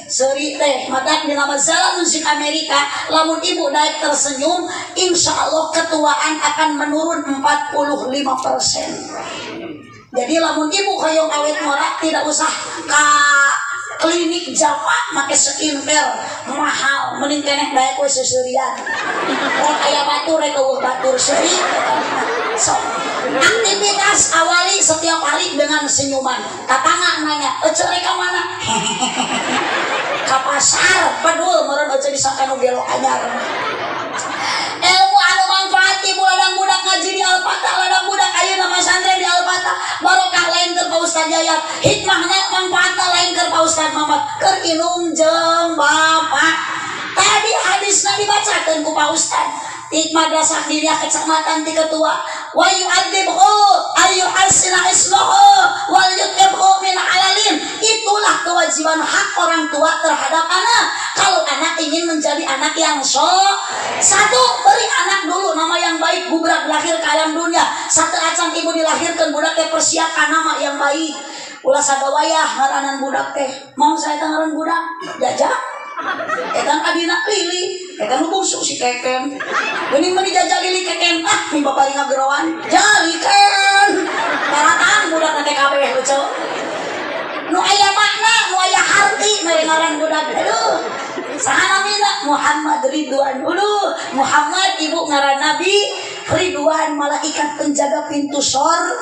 Seuri teh matak dina majalah musik Amerika lamun ibu daek tersenyum insya Allah ketuaan akan menurun 45%. Jadi lamun ibu hoyong awet ngora tidak usah ka klinik Jawa make skincare mahal mending keneh daek we seuseurian. Rek aya batur rek eueuh batur seuri. So, aktivitas awali setiap hari dengan senyuman. Tatangga nanya, "Ece rek ka mana?" Ka pasar, padul meureun ece disangka nu gelo anyar. Ilmu anu manfaat ibu ladang budak ngaji di Al-Fatah, ladang budak ayeuna masantren di Al-Fatah. Barokah lain keur Pak Ustad Yayat, hikmahna manfaatna lain keur Pak Ustad Mamat, keur indung jeung bapak. Tadi hadisna dibacakeun ku Pak Ustad. Di madrasah diniyah kecamatan ti ketua wa yu'adzibhu ayu hasina ismuhu wal yutibhu min alalin. Itulah kewajiban hak orang tua terhadap anak. Kalau anak ingin menjadi anak yang so, satu, beri anak dulu nama yang baik. Gubrak lahir ke alam dunia satu acan ibu dilahirkan budak teh persiapkan nama yang baik. Ulah sagawayah ngaranan budak teh mau saya ngaran budak jajak. Eta adina Lili, eta nu bungsu si Keken. Geuning mah dijajah Lili Keken, ah mi bapari ngageroan. Jaliken. Parataan budak teh kabeh lucu. Nu aya makna, nu aya harti mere ngaran budak. Aduh. Saha namina? Muhammad Ridwan. Aduh, Muhammad ibu ngaran Nabi, Ridwan malaikat penjaga pintu sor.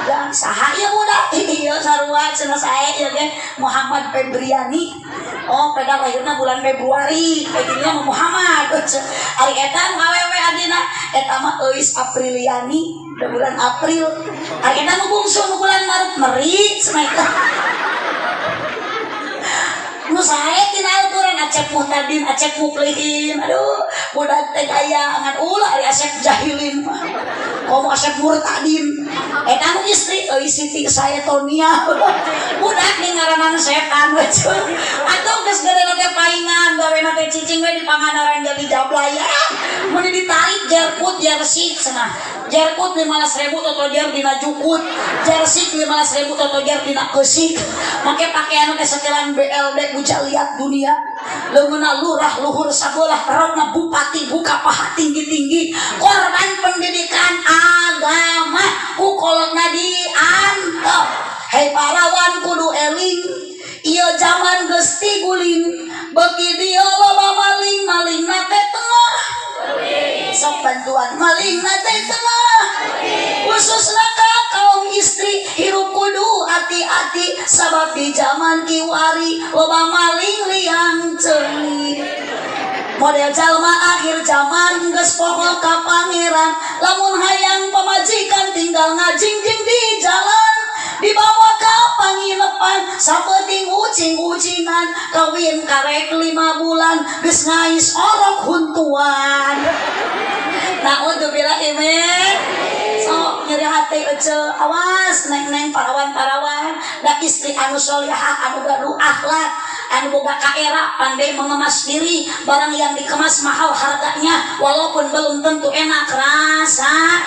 Dan saha ieu budak? Ieu sarua cenah sae ieu ge Muhammad Febriani. Oh, peda lahirna bulan Februari. Pegina mah Muhammad. Ari eta nu awewe adina eta mah Euis Apriliani, da bulan April. Ari eta nu bungsu nu bulan Maret meri cenah eta. Nu sae tina Al-Qur'an Acep Muhtadin, Acep Muflihin. Aduh, budak teh gaya ngan ulah ari Asep Jahilin mah. Komo Asep Murtadin. Eta nu istri euy Siti Saetonia. Budak di ngaranan setan we. Atuh geus gede teh paingan gawena teh cicing we di Pangandaran jadi jablaya. Mun ditarik jerkut jersey cenah. Jerkut 15.000 totojer dina jukut. Jersey 15.000 totojer dina keusik. Make pakaian teh setelan BLD buca lihat dunia. Leungeunna lurah luhur sabelah rokna bupati buka paha tinggi-tinggi. Korban pendidikan agama ku kolotna diantep. Hei parawan kudu eling. Ieu zaman geus tiguling. Beuki dieu loba maling, malingna teh tengah. Sok bantuan malingna teh tengah. Khususna ka kaum istri hirup kudu hati-hati sabab di zaman kiwari loba maling liang ceuli. Model jalma akhir zaman geus poho ka pangeran. Lamun hayang pamajikan tinggal ngajingjing di jalan, dibawa ka panginepan sapeting ucing-ucingan. Kawin karek 5 bulan geus ngais orok huntuan. Naudzubillah min. Sok nyeri hati ece, awas neng-neng parawan-parawan, da istri anu solihah anu gaduh akhlak, anu boga kaera, pandai mengemas diri. Barang yang dikemas mahal harganya walaupun belum tentu enak rasa.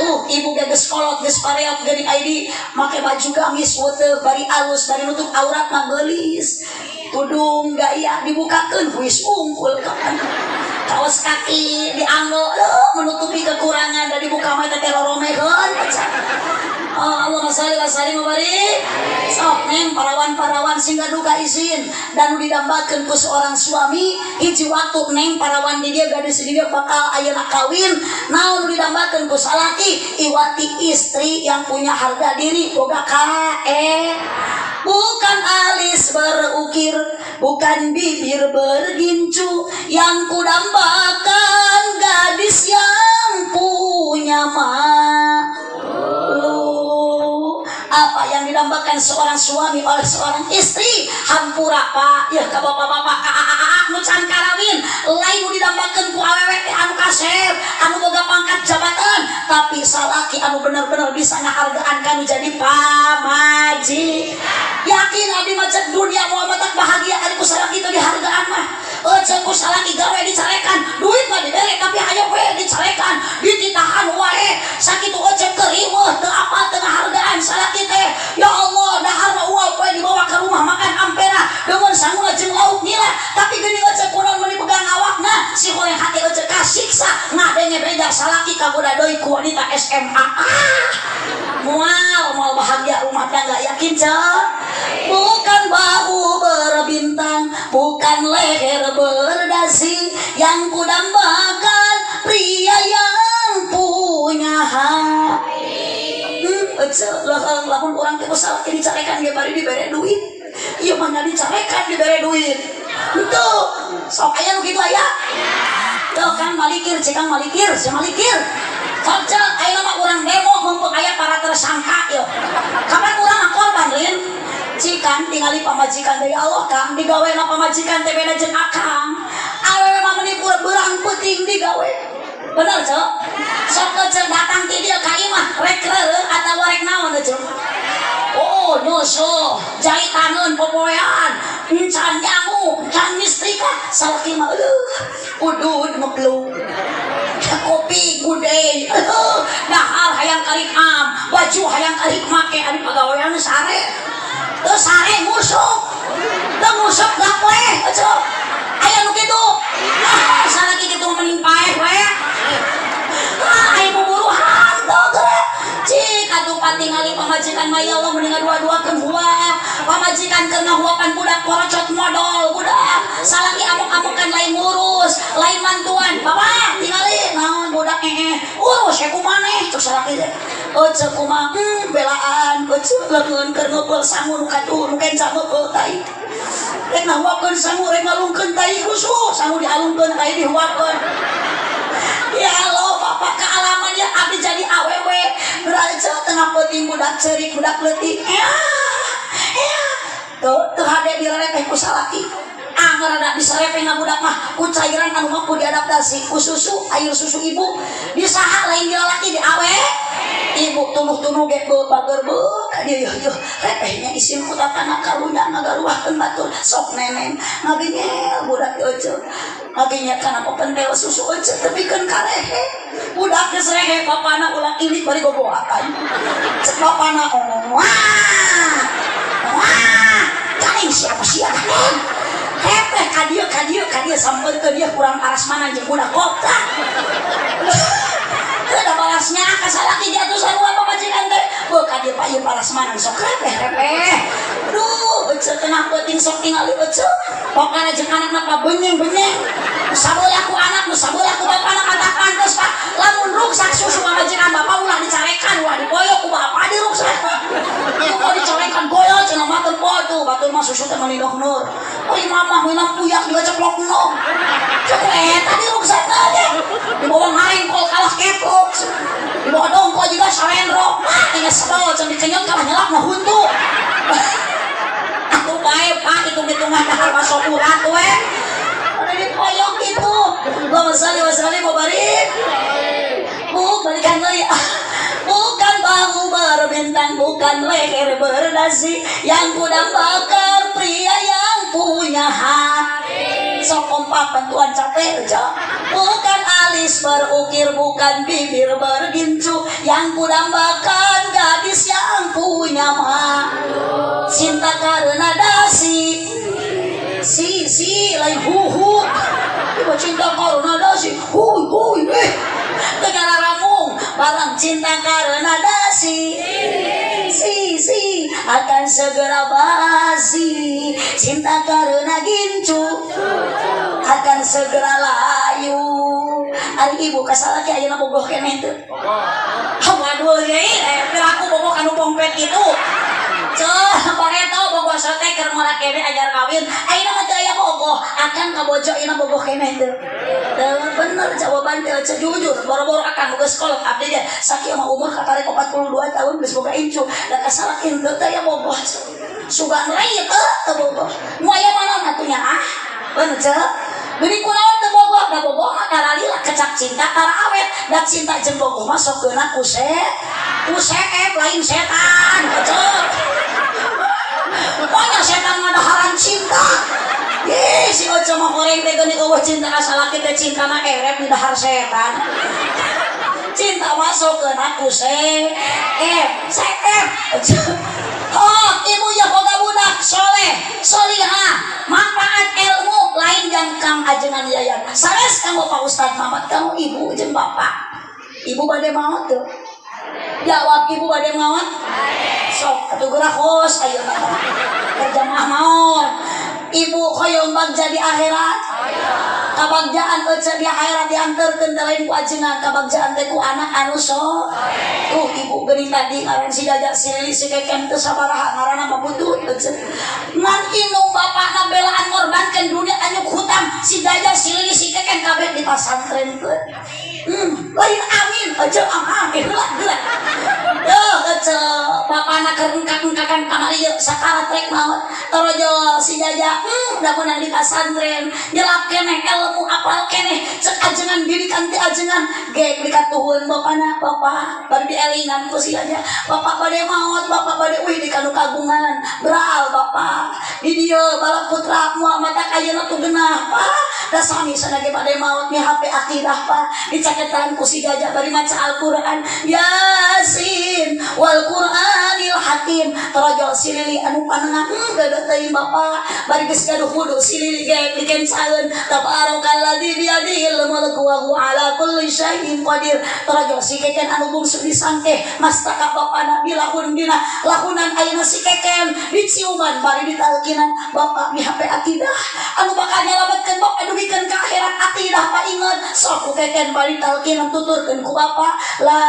Tuh ibu geus kolot, geus pareot geuning, ID make baju gamis weteu bari alus, bari nutup aurat mah geulis. Tudung gaya dibukakeun huis unggul kapan kaos kaki dianggo menutupi kekurangan dan dibuka mah teh roromeheun. Oh, Allahumma sholli wa sallim wa barik. Sok neng parawan-parawan sing duka izin dan nu didambakeun ku seorang suami. Hiji waktu neng parawan di dia, gadis di dia bakal ayeuna kawin, naon nu didambakeun ku salaki? Iwati istri yang punya harga diri, boga kae. Bukan alis berukir, bukan bibir bergincu, yang kudambakan gadis yang punya malu. Apa yang didambakan seorang suami oleh seorang istri? Hampura pak ya, ke bapak-bapak, ka nu can karawin, lain nu didambakeun ku awewe teh anu kasep, anu boga pangkat jabatan, tapi salaki anu bener-bener bisa ngahargaan kanu jadi pamajikan. Yakin abdi mah, cek dunia moal matak bahagia ari ku salaki teu dihargaan mah. Cek ku salaki gawe dicarekan, duit mah dibere tapi ayo we dicarekan, dititahan wae. Sakitu ecek keriweuh, teu apal, teu ngahargaan salaki teh. Ya Allah, dahar mah uap we dibawa ke rumah makan ampera dengan sanguna jeung lauk nila, tapi geuning ecek kunaon meuni pegang awakna si horeng hati ecek kasiksa ngadenge beja salaki kagoda deui ku wanita SMA. Ah, moal moal bahagia rumah tangga, yakin cek. Bukan bahu berbintang, bukan leher berdasi, yang kudambakan pria yang punya hati. Ece, leheng lamun urang teh salaki dicarekan ge bari dibere duit. Ieu mah nya dicarekan dibere duit. Henteu. Sok aya nu kitu aya? Tuh kan malikir, cikang malikir, si malikir. Sok cek, ayeuna mah urang demo mumpung aya para tersangka yeuh. Kapan urang mah korban lin? Cikan tingali pamajikan dari Allah kang digawena pamajikan teh beda jeung akang. Awewe mah meuni beurang peuting digawe. Bener cek? Sok cek datang ti dieu ka imah rek reureuh atawa rek naon cek? Oh, nyusuh, jahitanun popoean, encan nyangu, encan nyetrika, salaki mah eueuh, udud ngebluk. Kopi gude, dahar hayang karik am, baju hayang karik make, ari pagawean sare. Teu sare ngusuk. Teu ngusuk gaple, cek. Aya nu kitu. Ah, salaki kitu mah mending paeh we. Ah, aya buburuhan teu geura. Cik atuh patingali pamajikan mah ya Allah mending dua-duakeun huap. Pamajikan keur ngahuapan budak porocot modol budak. Salaki amuk-amukan lain ngurus, lain mantuan. Bapak tingali naon budak urus ya ku maneh cek salaki teh. Ece kumaha belaan ece leungeun keur ngeupeul sangu nu katuh nu kenca ngeupeul tai. Rek ngahuapkeun sangu, rek ngalungkeun tai rusuh, sangu dialungkeun, tai dihuapkeun. Ya Allah, bapak kealaman ya abdi jadi awewe. Beraja tengah peuting budak ceurik, budak leutik. Ya, ya. Tuh, tuh hade direrepeh ku salaki. Anger rada diserepeh na budak mah ku cairan anu mampu diadaptasi ku susu, air susu ibu. Di saha lain di lalaki, di awe. Ibu tunuh-tunuh ge beu bager beu ka dieu yeuh yeuh repehnya isin ku tatana karunya ngagaruahkeun batur sok neneng ngagenyel budak euceuk ngagenyel kana pepentel susu euceuk tepikeun ka rehe budak geus rehe. Bapana ulah ilik bari gogoakan. Cek bapana, wah wah, kaning siapa sia kaning hepeh ka dieu ka dieu ka dieu sampeurkeun ieu kurang parasmanan jeung budak goblok. Teu balasnya ka salaki jatuh sarua pamajikan teh. Beuh ka dieu pak ieu parasmanan sok repeh repeh. Duh, ece tengah peuting sok tingali ece. Pokana jeung anakna pabenyeng-benyeng. Sabelah ku anak, nu sabelah ku bapana kata pantes pak. Lamun ruksak susu pamajikan bapak ulah dicarekan, ulah diboyok ku bapak diruksak. Itu mau dicarekan boyok cenah mah teu tuh batur mah. susu teh meuni nur. Oi mama meunang puyak juga ceplok nog. Cek eta diruksatna ge. Dibawa ngaringkol kalah keplok. Dibawa dongko juga salenro. Ah, tinggal sebel can dikenyot kalah nyelap mah huntu. Atuh bae Pak hitung-hitungan dahar masuk urat we. Udah dipoyok gitu. Allahumma shalli wa sallim wa barik. Bu, balikan deui. Bukan bahu berbintang, bukan leher berdasi, yang kudambakan pria yang punya hati. Sok kompak bantuan capek aja. Bukan alis berukir, bukan bibir bergincu, yang kudambakan gadis yang punya malu. Cinta karena dasi, si si lain hu hu. Ibu cinta karena dasi, hui hui eh. Tegara ramung, barang cinta karena dasi, si si akan segera basi. Cinta karena gincu akan segera layu. Ari ibu ka salaki ayeuna bogoh keneh teu? Waduh ye, piraku bogoh kanu pongpet itu. Ceuh, bareto bogoh sote keur ngora keneh ajar kawin. Ayeuna mah teu aya bogoh, akang ka bojo ayeuna bogoh keneh teu? Teu bener jawaban teh ceu jujur. Boro-boro akang geus kolot abdi ge sakieu mah umur kakarek 42 tahun geus boga incu. Da ka salaki teu teu aya bogoh. Sugan rai teu teu bogoh. Nu aya mana atuh nya ah? Bener ceu? Geuning kunaon teu bogoh? Da bogoh mah karalila kecap cinta tara awet. Da cinta jeung bogoh mah sok keuna ku ku seep lain setan. Ceu. Pokoknya setan ngadaharan cinta. Ih, si Oce mah horeng teh geuning eueuh cinta ka salaki teh cintana erep di dahar setan. Cinta masuk ke ku seep, seep. Oh, ibu ya boga budak soleh, solihah, manfaat ilmu lain jang kang ajengan yayan. Sanes kanggo Pak Ustad Mamat, kanggo ibu jeung bapak. Ibu bade maot tuh. Jawab ibu bade maot? Sok atuh geura kos ayeuna mah. Berjamaah maot. Ibu hoyong bagja di akhirat. Kabagjaan ece di akhirat diantarkeun teh lain ku ajengan, kabagjaan teh ku anak anu so. Tuh ibu geuning tadi ngaran si Jaja si Lili si Keken teu sabaraha ngaranna mah butut ece. Ngan indung bapakna belaan ngorbankeun dunia anyuk hutang si Jaja si Lili si Keken kabeh dipasantrenkeun. Lain amin ece ah eh heula heula. Yo ece bapakna keur engkak-engkakan kamari ieu sakarat rek maot. Torojol si Jaja da meunang di pasantren nyelap keneh ilmu apal keneh cek ajengan didikan ti ajengan gek dikatuhun bapana bapak bari dielingan ku si Jaja bapak bade maot bapak bade uih di kanu kagungan beral bapak di dieu bala putra moal mata ayeuna tuh geunah pak da sami sana ge bade maot mi HP akidah pak dicaketan ku si Jaja bari maca Al-Qur'an Yasin wal Qur'anil Hakim torojol si Lili anu panengah geudeut teuing bapak bari geus gaduh wudu si Lili ge dikencaeun tabarakalladzi biyadihil mulku wa huwa ala kulli syai'in qadir torojol si Keken anu bungsu disangkeh mastaka bapana dilahun dina lahunan ayeuna si Keken diciuman bari ditalkinan bapak mi HP akidah anu bakal nyalametkeun bapak dugikeun ka akhirat akidah pak inget sok ku Keken bari talkinan tuturkeun ku bapak la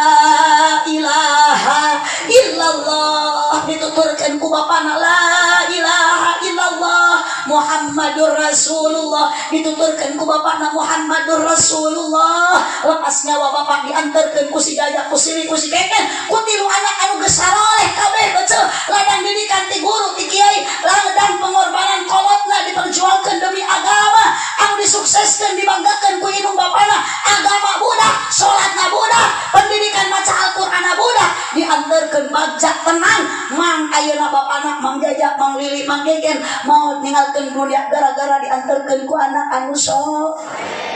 ilaha illallah dituturkeun ku bapana la ilaha illallah Muhammadur Rasulullah dituturkeun ku bapana Muhammadur Rasulullah lepas nyawa bapak diantarkeun ku si Jaja ku si ku si Keken ku tilu anak anu geus saroleh kabeh beuceuh ladang didikan ti guru ti kiai ladang pengorbanan kolotna diperjuangkeun demi agama anu disukseskeun dibanggakeun ku indung bapana agama budak salatna budak pendidikan maca Al-Qur'ana budak diantarkeun bagja tenang mang ayeuna bapana Mang Jaja Mang Lili Mang Keken mau ninggalkeun dunia gara-gara diantarkeun ku anak anu sok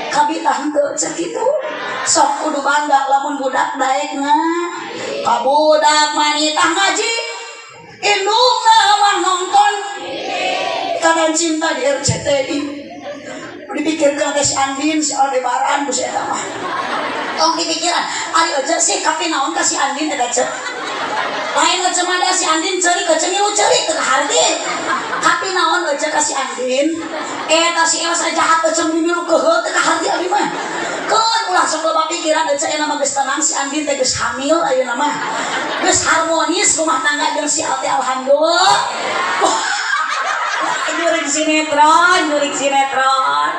kabitah henteu cek kitu sok kudu bangga lamun budak daekna ka budak manitah ngaji indungna mah nonton Ikatan Cinta di RCTI dipikirkan teh si Andin si Aldebaran bu si eta mah tong dipikiran ari aja sih kapi naon ka si Andin eta cek lain aja mah da si Andin ceurik aja ngilu ceurik teu kaharti kapi naon aja ka si Andin eta si Elsa jahat aja milu keuheul teu kaharti abdi mah keun ulah sok loba pikiran aja enak mah geus tenang si Andin teh geus hamil ayeuna mah geus harmonis rumah tangga jeung si Al teh alhamdulillah. Jurig sinetron, jurig sinetron.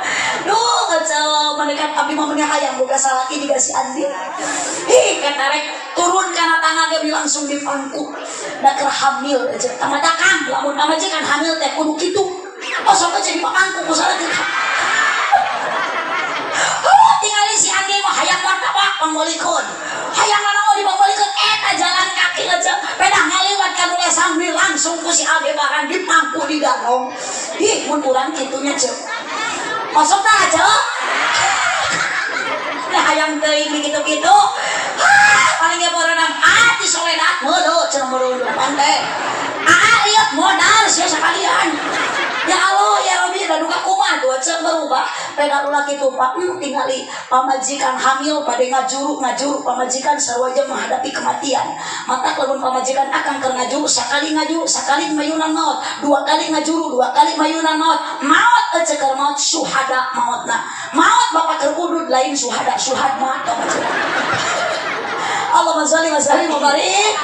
Duh, kacau menekan abdi mah meuni hayang boga salaki juga si Andi. Ih, kata rek turun kana tangga ge langsung dipangku. Da keur hamil aja. Tamata Kang, lamun pamajikan hamil teh kudu kitu. Oh, sok aja dipangku ku salaki. Oh, tingali si Andi mah hayang martabak pangmeulikeun. Hayang nanaon dipangmeulikeun, eta jalan kaki aja. Pedah ngaliwat ka nu lesang langsung ku si Aldebaran dipangku di ganong. Ih, mun urang kitunya, Ceu. Osok tah, Ceu? Nah, hayang teuing di kitu-kitu. Ah, paling ge boronang ah di soledat meureun cenah meureun depan teh. Ah, lihat modal sia sekalian. Ya Allah, ya Rabbi, da duka kumaha tuh cek berubah. Peda ulah kitu Pak, tingali pamajikan hamil pada ngajuru ngajuru pamajikan sarua menghadapi kematian. Mata lamun pamajikan akang keur ngajuru sakali ngajuru sakali mayunan maut, dua kali ngajuru dua kali mayunan maut. Maut ece keur maut suhada mautna. Maut bapak keur udud lain suhada, suhad maut Allahumma sholli wa sallim wa barik.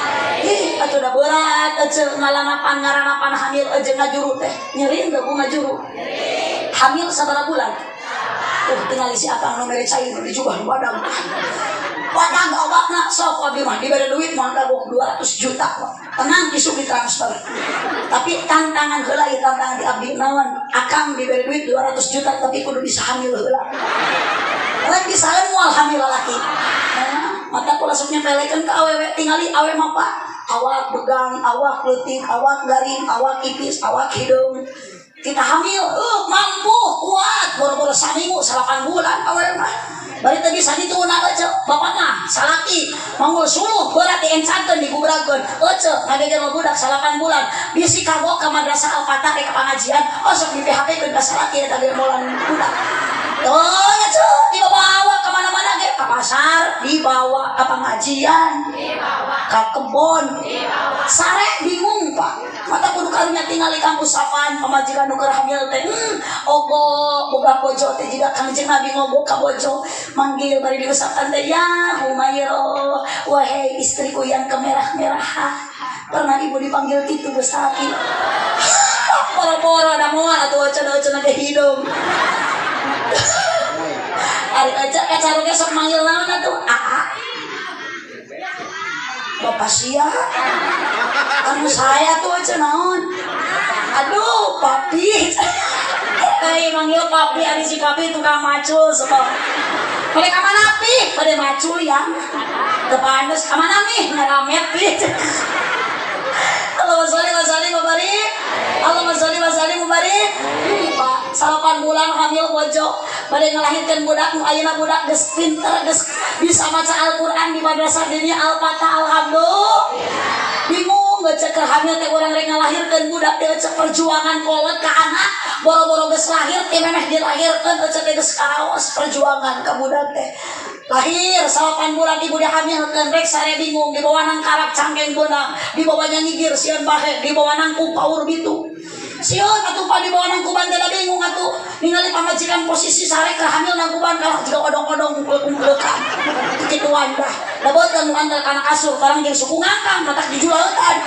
Ih, atuh da berat ece ngalanapan ngaranapan hamil aja ngajuru teh. Nyeri teu bu ngajuru? Hamil sabaraha bulan? Tinggal si akang nu mere cai nu dijubah nu badag. Badag obatna sok abdi mah dibere duit mah kagok 200 juta. Tenang, isuk ditransfer. Tapi tantangan heula ieu, tantangan di abdi naon? Akang dibere duit 200 juta tapi kudu bisa hamil heula. Lain bisa moal hamil lalaki. Nah, mata ku langsung nyepelekeun ka awewe, tingali awe mah Pak. Awak begang, awak leutik, awak garing, awak ipis, awak hidung. Kita hamil, mampu, kuat, boro-boro saminggu, 8 bulan awe mah. Bari teu bisa dituna ece, bapak mah salaki manggul suluh berat diencangkeun digubragkeun. Ece ngageger mah budak 8 bulan. Bisi kagok ka madrasah Al-Fatah ka pengajian, osok di PHP keun ka salaki eta ge molan budak. Tuh, nya ce, dibawa ke mana-mana ge, ke pasar, dibawa ke pengajian, dibawa ke kebon, dibawa. Sare bingung Pak. Mata kudu karunya tingali kampus sapan pamajikan nu keur hamil teh. Ogo boga bojo teh jiga Kangjeng Nabi ngobok ka bojo, manggil bari diusapan teh, "Ya Humairo, wahai istriku yang kemerah-merahan." Pernah ibu dipanggil gitu bu salaki? Boro-boro da moal atuh cenah-cenah ge hidung. Ari aja kacaruge sok manggil naon atuh? Aa. Bapak sia. Anu saya tuh aja naon? Aduh, papi. Eh, manggil papi, ari si papi tukang macul sebab. Mereka mana pi? Pada macul ya. Kepanes kamana nih? Ngaramet pi. Allahumma sholli wa sallim wa barik. Allahumma sholli wa sallim wa barik. Pak, 8 bulan hamil bojo, bade ngelahirkeun budak nu ayeuna budak geus pinter, geus bisa maca Al-Qur'an di madrasah diniyah Al-Fatah, alhamdulillah. Bingung geus keur hamil teh urang rek ngalahirkeun budak teh cek perjuangan kolot ka anak, boro-boro geus lahir teh memeh dilahirkeun teh teh geus karaos perjuangan ka budak teh. Lahir 8 bulan ibu dihamilkeun rek sare bingung, dibawa nang karak cangkeng beunang, dibawanya ngigir sieun bahe, dibawa nang ku paur bitu. Sieun atuh Pak dibawa nang kuban teh bingung atuh ningali pamajikan posisi sare keur hamil nang kuban kalah jiga odong-odong ungklekan. Kituan dah. Dabeutkeun nu antar kana kasur barang jeung suku ngangkang matak dijulautan.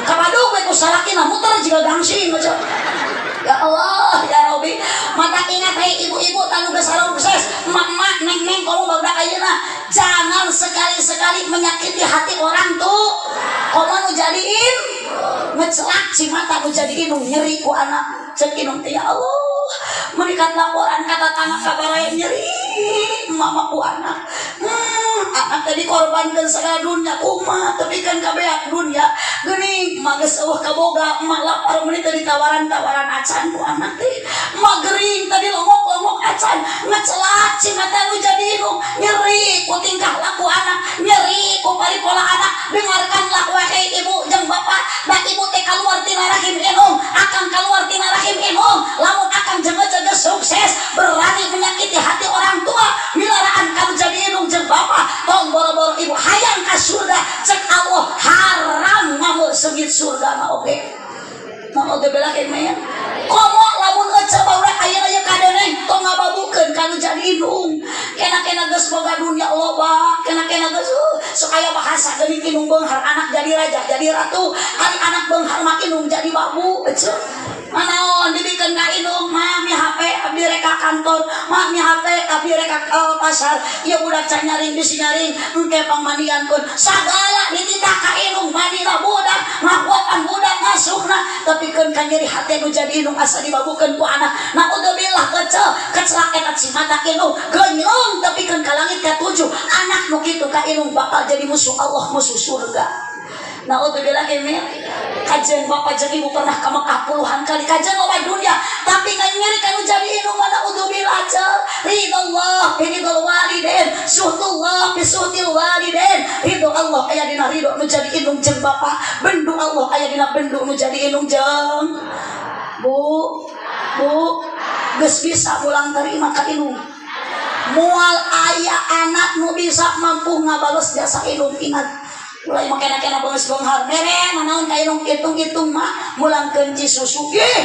Kapaduk we ku salakina muter jiga gangsing aja. Ya Allah, ya Rabbi. Mata ingat hei ibu-ibu tanu geus sukses, emak-emak, neng-neng komo barudak ayeuna. Jangan sekali-sekali menyakiti hati orang tuh. Komo nu jadiin ngecelak si mata nu jadi indung nyeri ku anak. Cek indung teh ya Allah. Menikat laporan kata tanah kabaraya nyeri mama ku anak. Anak tadi korbankan segala dunia kumaha tapi kan kabeak dunia geuning mah geus eueuh kaboga emak lapar meuni teh ditawaran-tawaran acan ku anak teh emak gering tadi longok-longok acan ngecelak si mata nu jadi indung nyeri ku tingkah laku anak, nyeri ku paripola anak. Dengarkanlah wahai ibu jeung bapak, da ibu teh keluar tina rahim indung, akang keluar tina rahim indung. Lamun akang jeung jaga sukses berani menyakiti hati orang tua milaraan kamu jadi indung jeung bapak, tong boro-boro ibu hayang ka surga, cek Allah haram ngamu seungit surga na oge. Nah, oge bela mah ya. Komo lamun ece barudak ayeuna ieu kadeneng tong ngababukeun kanu jadi indung. Kena-kena geus boga dunia loba, kena-kena geus sok aya bahasa geuning indung beunghar anak jadi raja, jadi ratu. Ari anak beunghar mah indung jadi babu ece. Manaon dibikeun Dititahkeun ka indung, "Mami HP abdi rek ka kantor, mami HP abdi rek ka pasar." Ieu budak can nyaring bisi nyaring, engke pangmandiankeun. Sagala dititah ka indung, mandina budak, ngakuapan budak, ngasuhna, tepikeun ka nyeri hate nu jadi indung asa dibabukeun ku anak. Naudzubillah kecel, kecelak eta cimata indung, genyong tepikeun ka langit katujuh. Anak nu kitu ka indung bakal jadi musuh Allah, musuh surga. Naudzubillah min. Kajian bapak jeung ibu pernah ke Mekah puluhan kali, kajian loba dunia, tapi nggak nyeri kanu jadi indung mah naudzubillah cel. Ridallah bi ridal walidain, suhtullah bi suhtil walidain. Ridho Allah aya dina ridho nu jadi indung jeung bapak, bendu Allah aya dina bendu nu jadi indung jeung bu. Bu, geus bisa mulang terima ka indung. Moal aya anak nu bisa mampu ngabales jasa indung, ingat. Mulai makena-kena beungeus beunghar mere nanaon ka indung, hitung-hitung mah mulangkeun ci susu. Ih,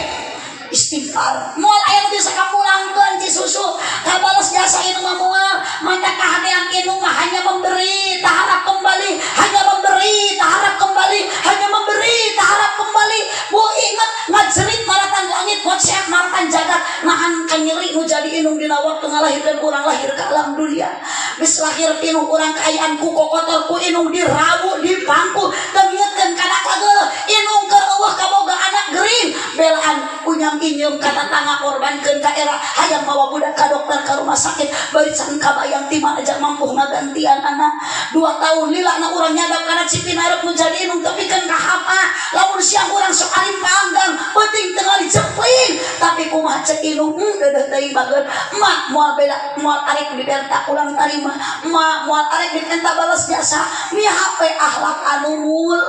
istighfar. Moal aya nu bisa kapulangkeun ci susu, kabales jasa indung mah moal. Mata kahadean indung mah hanya memberi, tak harap kembali, hanya memberi, tak harap kembali, hanya memberi, tak harap kembali. Bu, ingat, ngajerit maratan langit, ngocek maratan jagat, nahan kanyeri nu jadi indung dina waktu ngalahirkeun urang lahir ke alam dunia. Geus lahir pinuh urang kaayaan ku kokotor ku indung dirawu dipangku, teu ngingetkeun kana kageuleuh. Indung keur eueuh kaboga anak gering, belaan unyam inyeum ka tatangga, korbankeun ka era hayang mawa budak ka dokter, ka rumah sakit, bari can kabayang ti mana aja mampu ngagantian anak. 2 tahun lila na urang nyadap kana cipinarep nu jadi indung tepikeun ka hapa. Lamun siang urang sok alim panggang, penting tengah dijepling, tapi kumaha cek indung, deudeuh teuing bageun emak moal beda, moal arek dipenta ulang tarima, emak moal arek dipenta balas jasa. Mi HP akhlak anu mul.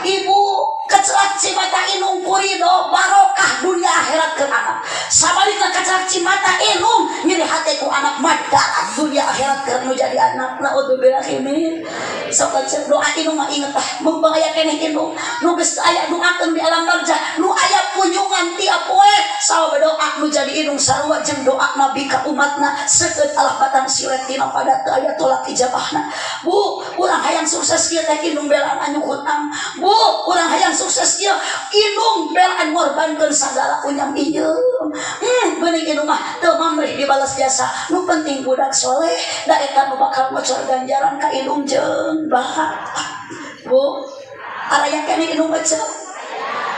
Ibu, kecelak cimata indung kurido barokah dunia akhirat ke anak. Sabalikna kecelak cimata indung nyeri hate ku anak, madarat dunia akhirat ke nu jadi anak. Naudzubillah min. Sok kecil doa indung mah inget ah, mumpung aya keneh indung nu geus aya doakeun di alam barzah, nu aya kunjungan tiap poe. Sawa doa nu jadi indung sarua jeung doa nabi ka umatna, seukeut alah batan silet tina pada teu aya tolak ijabahna. Bu, urang hayang sukses kieu teh indung belaan anyuk hutang. Bu, urang hayang sukses kieu indung belaan ngorbankeun sagala unyam inyeum. Bening indung mah teu mamrih dibalas jasa, nu penting budak soleh, da eta nu bakal ngocor ganjaran ka indung jeung bapak. Bu, araya keneh indung baca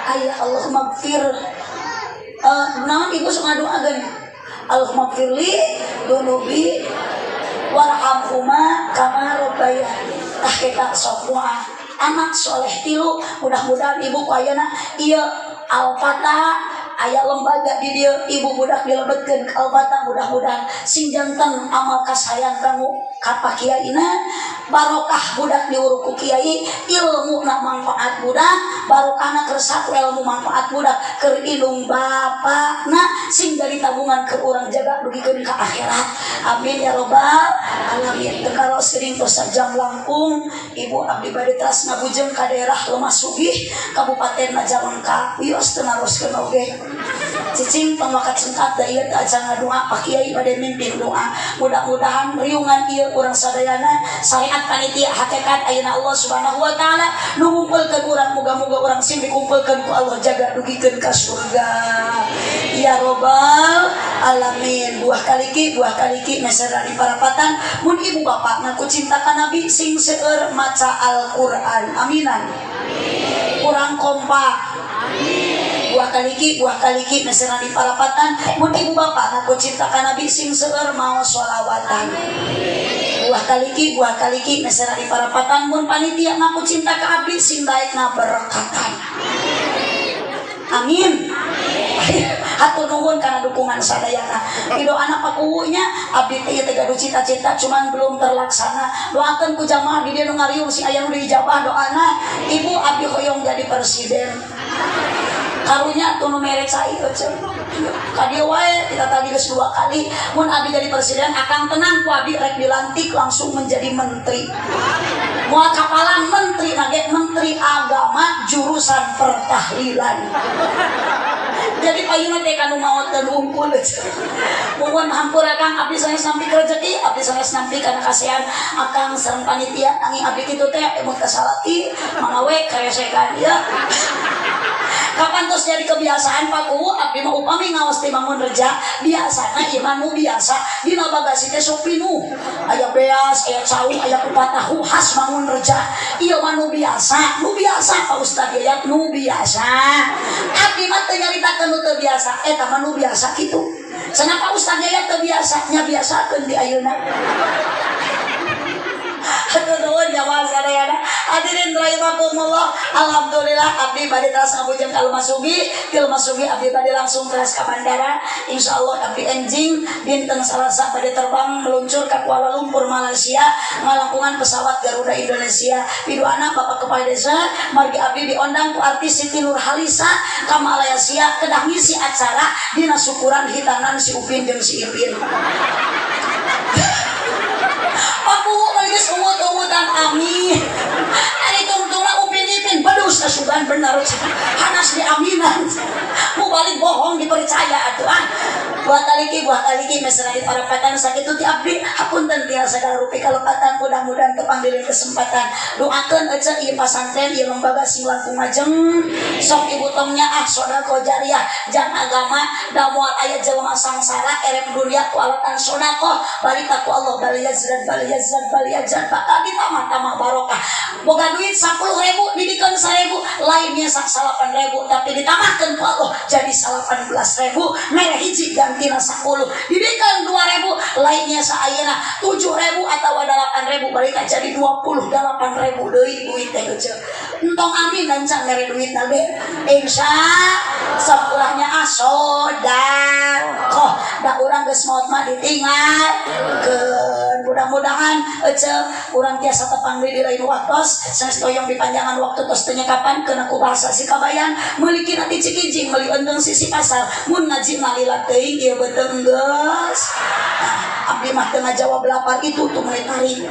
aya Allahumma gfir, naon ibu sok ngadoa geuning, Allahumma gfirli dunubi warhamhuma kama rabbayani. Tah, kita sok doa anak soleh tilu. Mudah-mudahan ibu ku ayeuna ieu Al-Fatah aya lembaga di dieu, ibu budak dilebetkeun ka Al-Fatah, mudah-mudahan sing janten amal kasayan kamu ka Pak Kiaina, barokah budak diuruk ku kiai, ilmu na manfaat budak, barokahna keur satu ilmu manfaat budak keur indung bapakna, sing jadi tabungan ke urang jaga dugikeun ka akhirat. Amin ya robbal alamin. Teu karaos geuning tos sajam langkung, ibu, abdi bade teras ngabujeng ka daerah Lemah Sugih, Kabupaten Majalengka. Wios teu naroskeun oge, cicing tong wakat sengkat, da ieu teh acan ngadoa. Pak Kiai bade mimpin doa. Mudah-mudahan riungan ieu urang sadayana, syariat panitia, hakikat ayeuna Allah Subhanahu wa taala nu ngumpulkeun urang, muga-muga urang sing dikumpulkeun ku Allah jaga dugikeun ka surga ya robbal alamin. Buah kaliki, buah kaliki meser di parapatan. Mun ibu bapak ngaku cinta ka Nabi, sing seueur maca Al-Qur'an. Aminan, kurang kompak. Buah kaliki, buah kaliki meser di parapatan. Mun ibu bapak ngaku cinta ka Nabi, sing seueur mau sholawatan. Buah kaliki, buah kaliki meser di parapatan. Mun panitia ngaku cinta ka abdi, sing daek ngaberkatan. Amin. Hatur nuhun karena dukungan sadayana. Di doana pakuwunya abdi teh ieu teh gaduh cita-cita cuman belum terlaksana. Doakeun ku jamaah di dieu nu ngariung sing aya nu diijabah doana. Ibu, abdi hoyong jadi presiden. Karunya tuh nu mere cai euceun. Ka dieu wae kita tadi geus dua kali. Mun abdi jadi presiden, akang tenang, ku abdi rek dilantik langsung menjadi menteri. Moal kapalan menteri nage, menteri agama jurusan pertahlilan. Jadi payuna teh kanu maot dan unggul. Mohon hampura Kang, abdi sanes nampi rezeki, abdi sanes nampi kana kasihan akang sareng panitia, nanging abdi kitu teh emut kasalaki mangga we karesekan ya. Kapan tos jadi kebiasaan, Pak Kuwu, abdi mah upami ngawas di Bangun Reja, biasana ieu mah nu biasa dina bagasi teh sok pinuh. Aya beas, aya cau, aya kupat tahu khas Bangun Reja. Ieu mah nu biasa, nu biasa, Pak Ustad ya, nu biasa. Abdi mah teu nyaritakeun nu teu biasa, eta mah nu biasa kitu. Cenah Pak Ustad ya teu biasa, nya biasakeun di ayeuna. Aduh, nuhun jamaah sadayana. Hadirin rahimakumullah. Alhamdulillah abdi bade teras ngabujeng ka Masugi, ti Masugi abdi bade langsung teras ka bandara. Insyaallah abdi enjing dinten Salasa bade terbang meluncur ke Kuala Lumpur, Malaysia, ngalangkungan pesawat Garuda Indonesia. Piduana Bapak Kepala Desa, margi abdi diondang ku artis Siti Nurhalisa ka Malaysia kedah ngisi acara dina syukuran hitanan si Upin jeung si Ipin. Pak Kuwu geus ungut-ungutan amin. Ari tungtungna Upin Ipin bedus asuban bener hanas di aminan. Mau balik bohong dipercaya atuh ah. Buah taliki, buah taliki mesra di parapatan sakitu ti abdi, hapunten tiasa segala rupi kalepatan, mudah-mudahan tepanggilin kesempatan. Doakeun ece ieu pasantren, ieu lembaga sing langkung majeng. Sok ibu tongnya ah, sedekah jariah jang agama da moal aya jelema sangsara erek dunia ku alatan sedekah, balik ku Allah bal yazrad bal yazrad bal yazrad, bakal ditambah-tambah barokah. Boga duit 10.000 dibikeun 1.000, lainnya sak 8.000, tapi ditambahkeun ku Allah jadi 18.000. Mere hiji gantina 10, dibikeun 2.000, lainnya saayana 7.000 atau 8.000, balik jadi 28.000 deui duit teh ece. Entong amin dan can mere duit ge insya sok ulahnya ah sodakoh da urang geus maot mah ditinggalkeun. Mudah-mudahan ece urang tiasa tepang di lain waktos. Sanes toyong dipanjangan waktu, tos teu kapan kena ku bahasa si kabayan meuli ti Cikijing, meuli eundeng sisi pasar, mun ngaji malila teuing ieu beuteung geus. Nah, abdi mah teu ngajawab lapar itu tuh mulai tarik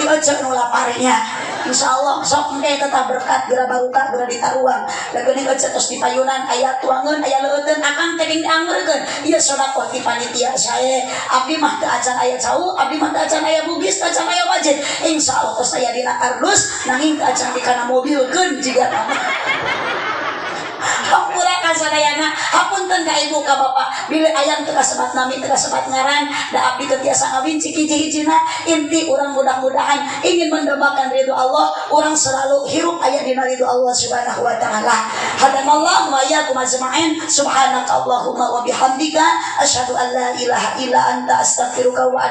berarti ece nu laparnya. Insyaallah sok engke tetap berkat geura barokah geura ditaruang da geuning ece tos di payunan, aya tuangeun, aya leueuteun akang teh dianggeurkeun ieu sedekah ti panitia sae. Abdi mah teu acan aya cau, abdi mah teu acan aya bugis, teu acan aya wajib. Insyaallah tos aya dina kardus, nanging teu acan dikana mobilkeun jiga nama. Hampura ka sadayana, hapunten ka ibu ka bapak bilih aya teu kasebat nami, teu kasebat ngaran, da abdi teu tiasa ngawinci hiji-hijina. Inti urang mudah-mudahan ingin mendambakan ridho Allah, urang selalu hirup aya dina ridho Allah Subhanahu wa taala. Hadanallahu wa iyyakum ajma'in. Subhanakallahumma wa bihamdika, asyhadu an la ilaha illa anta, astaghfiruka wa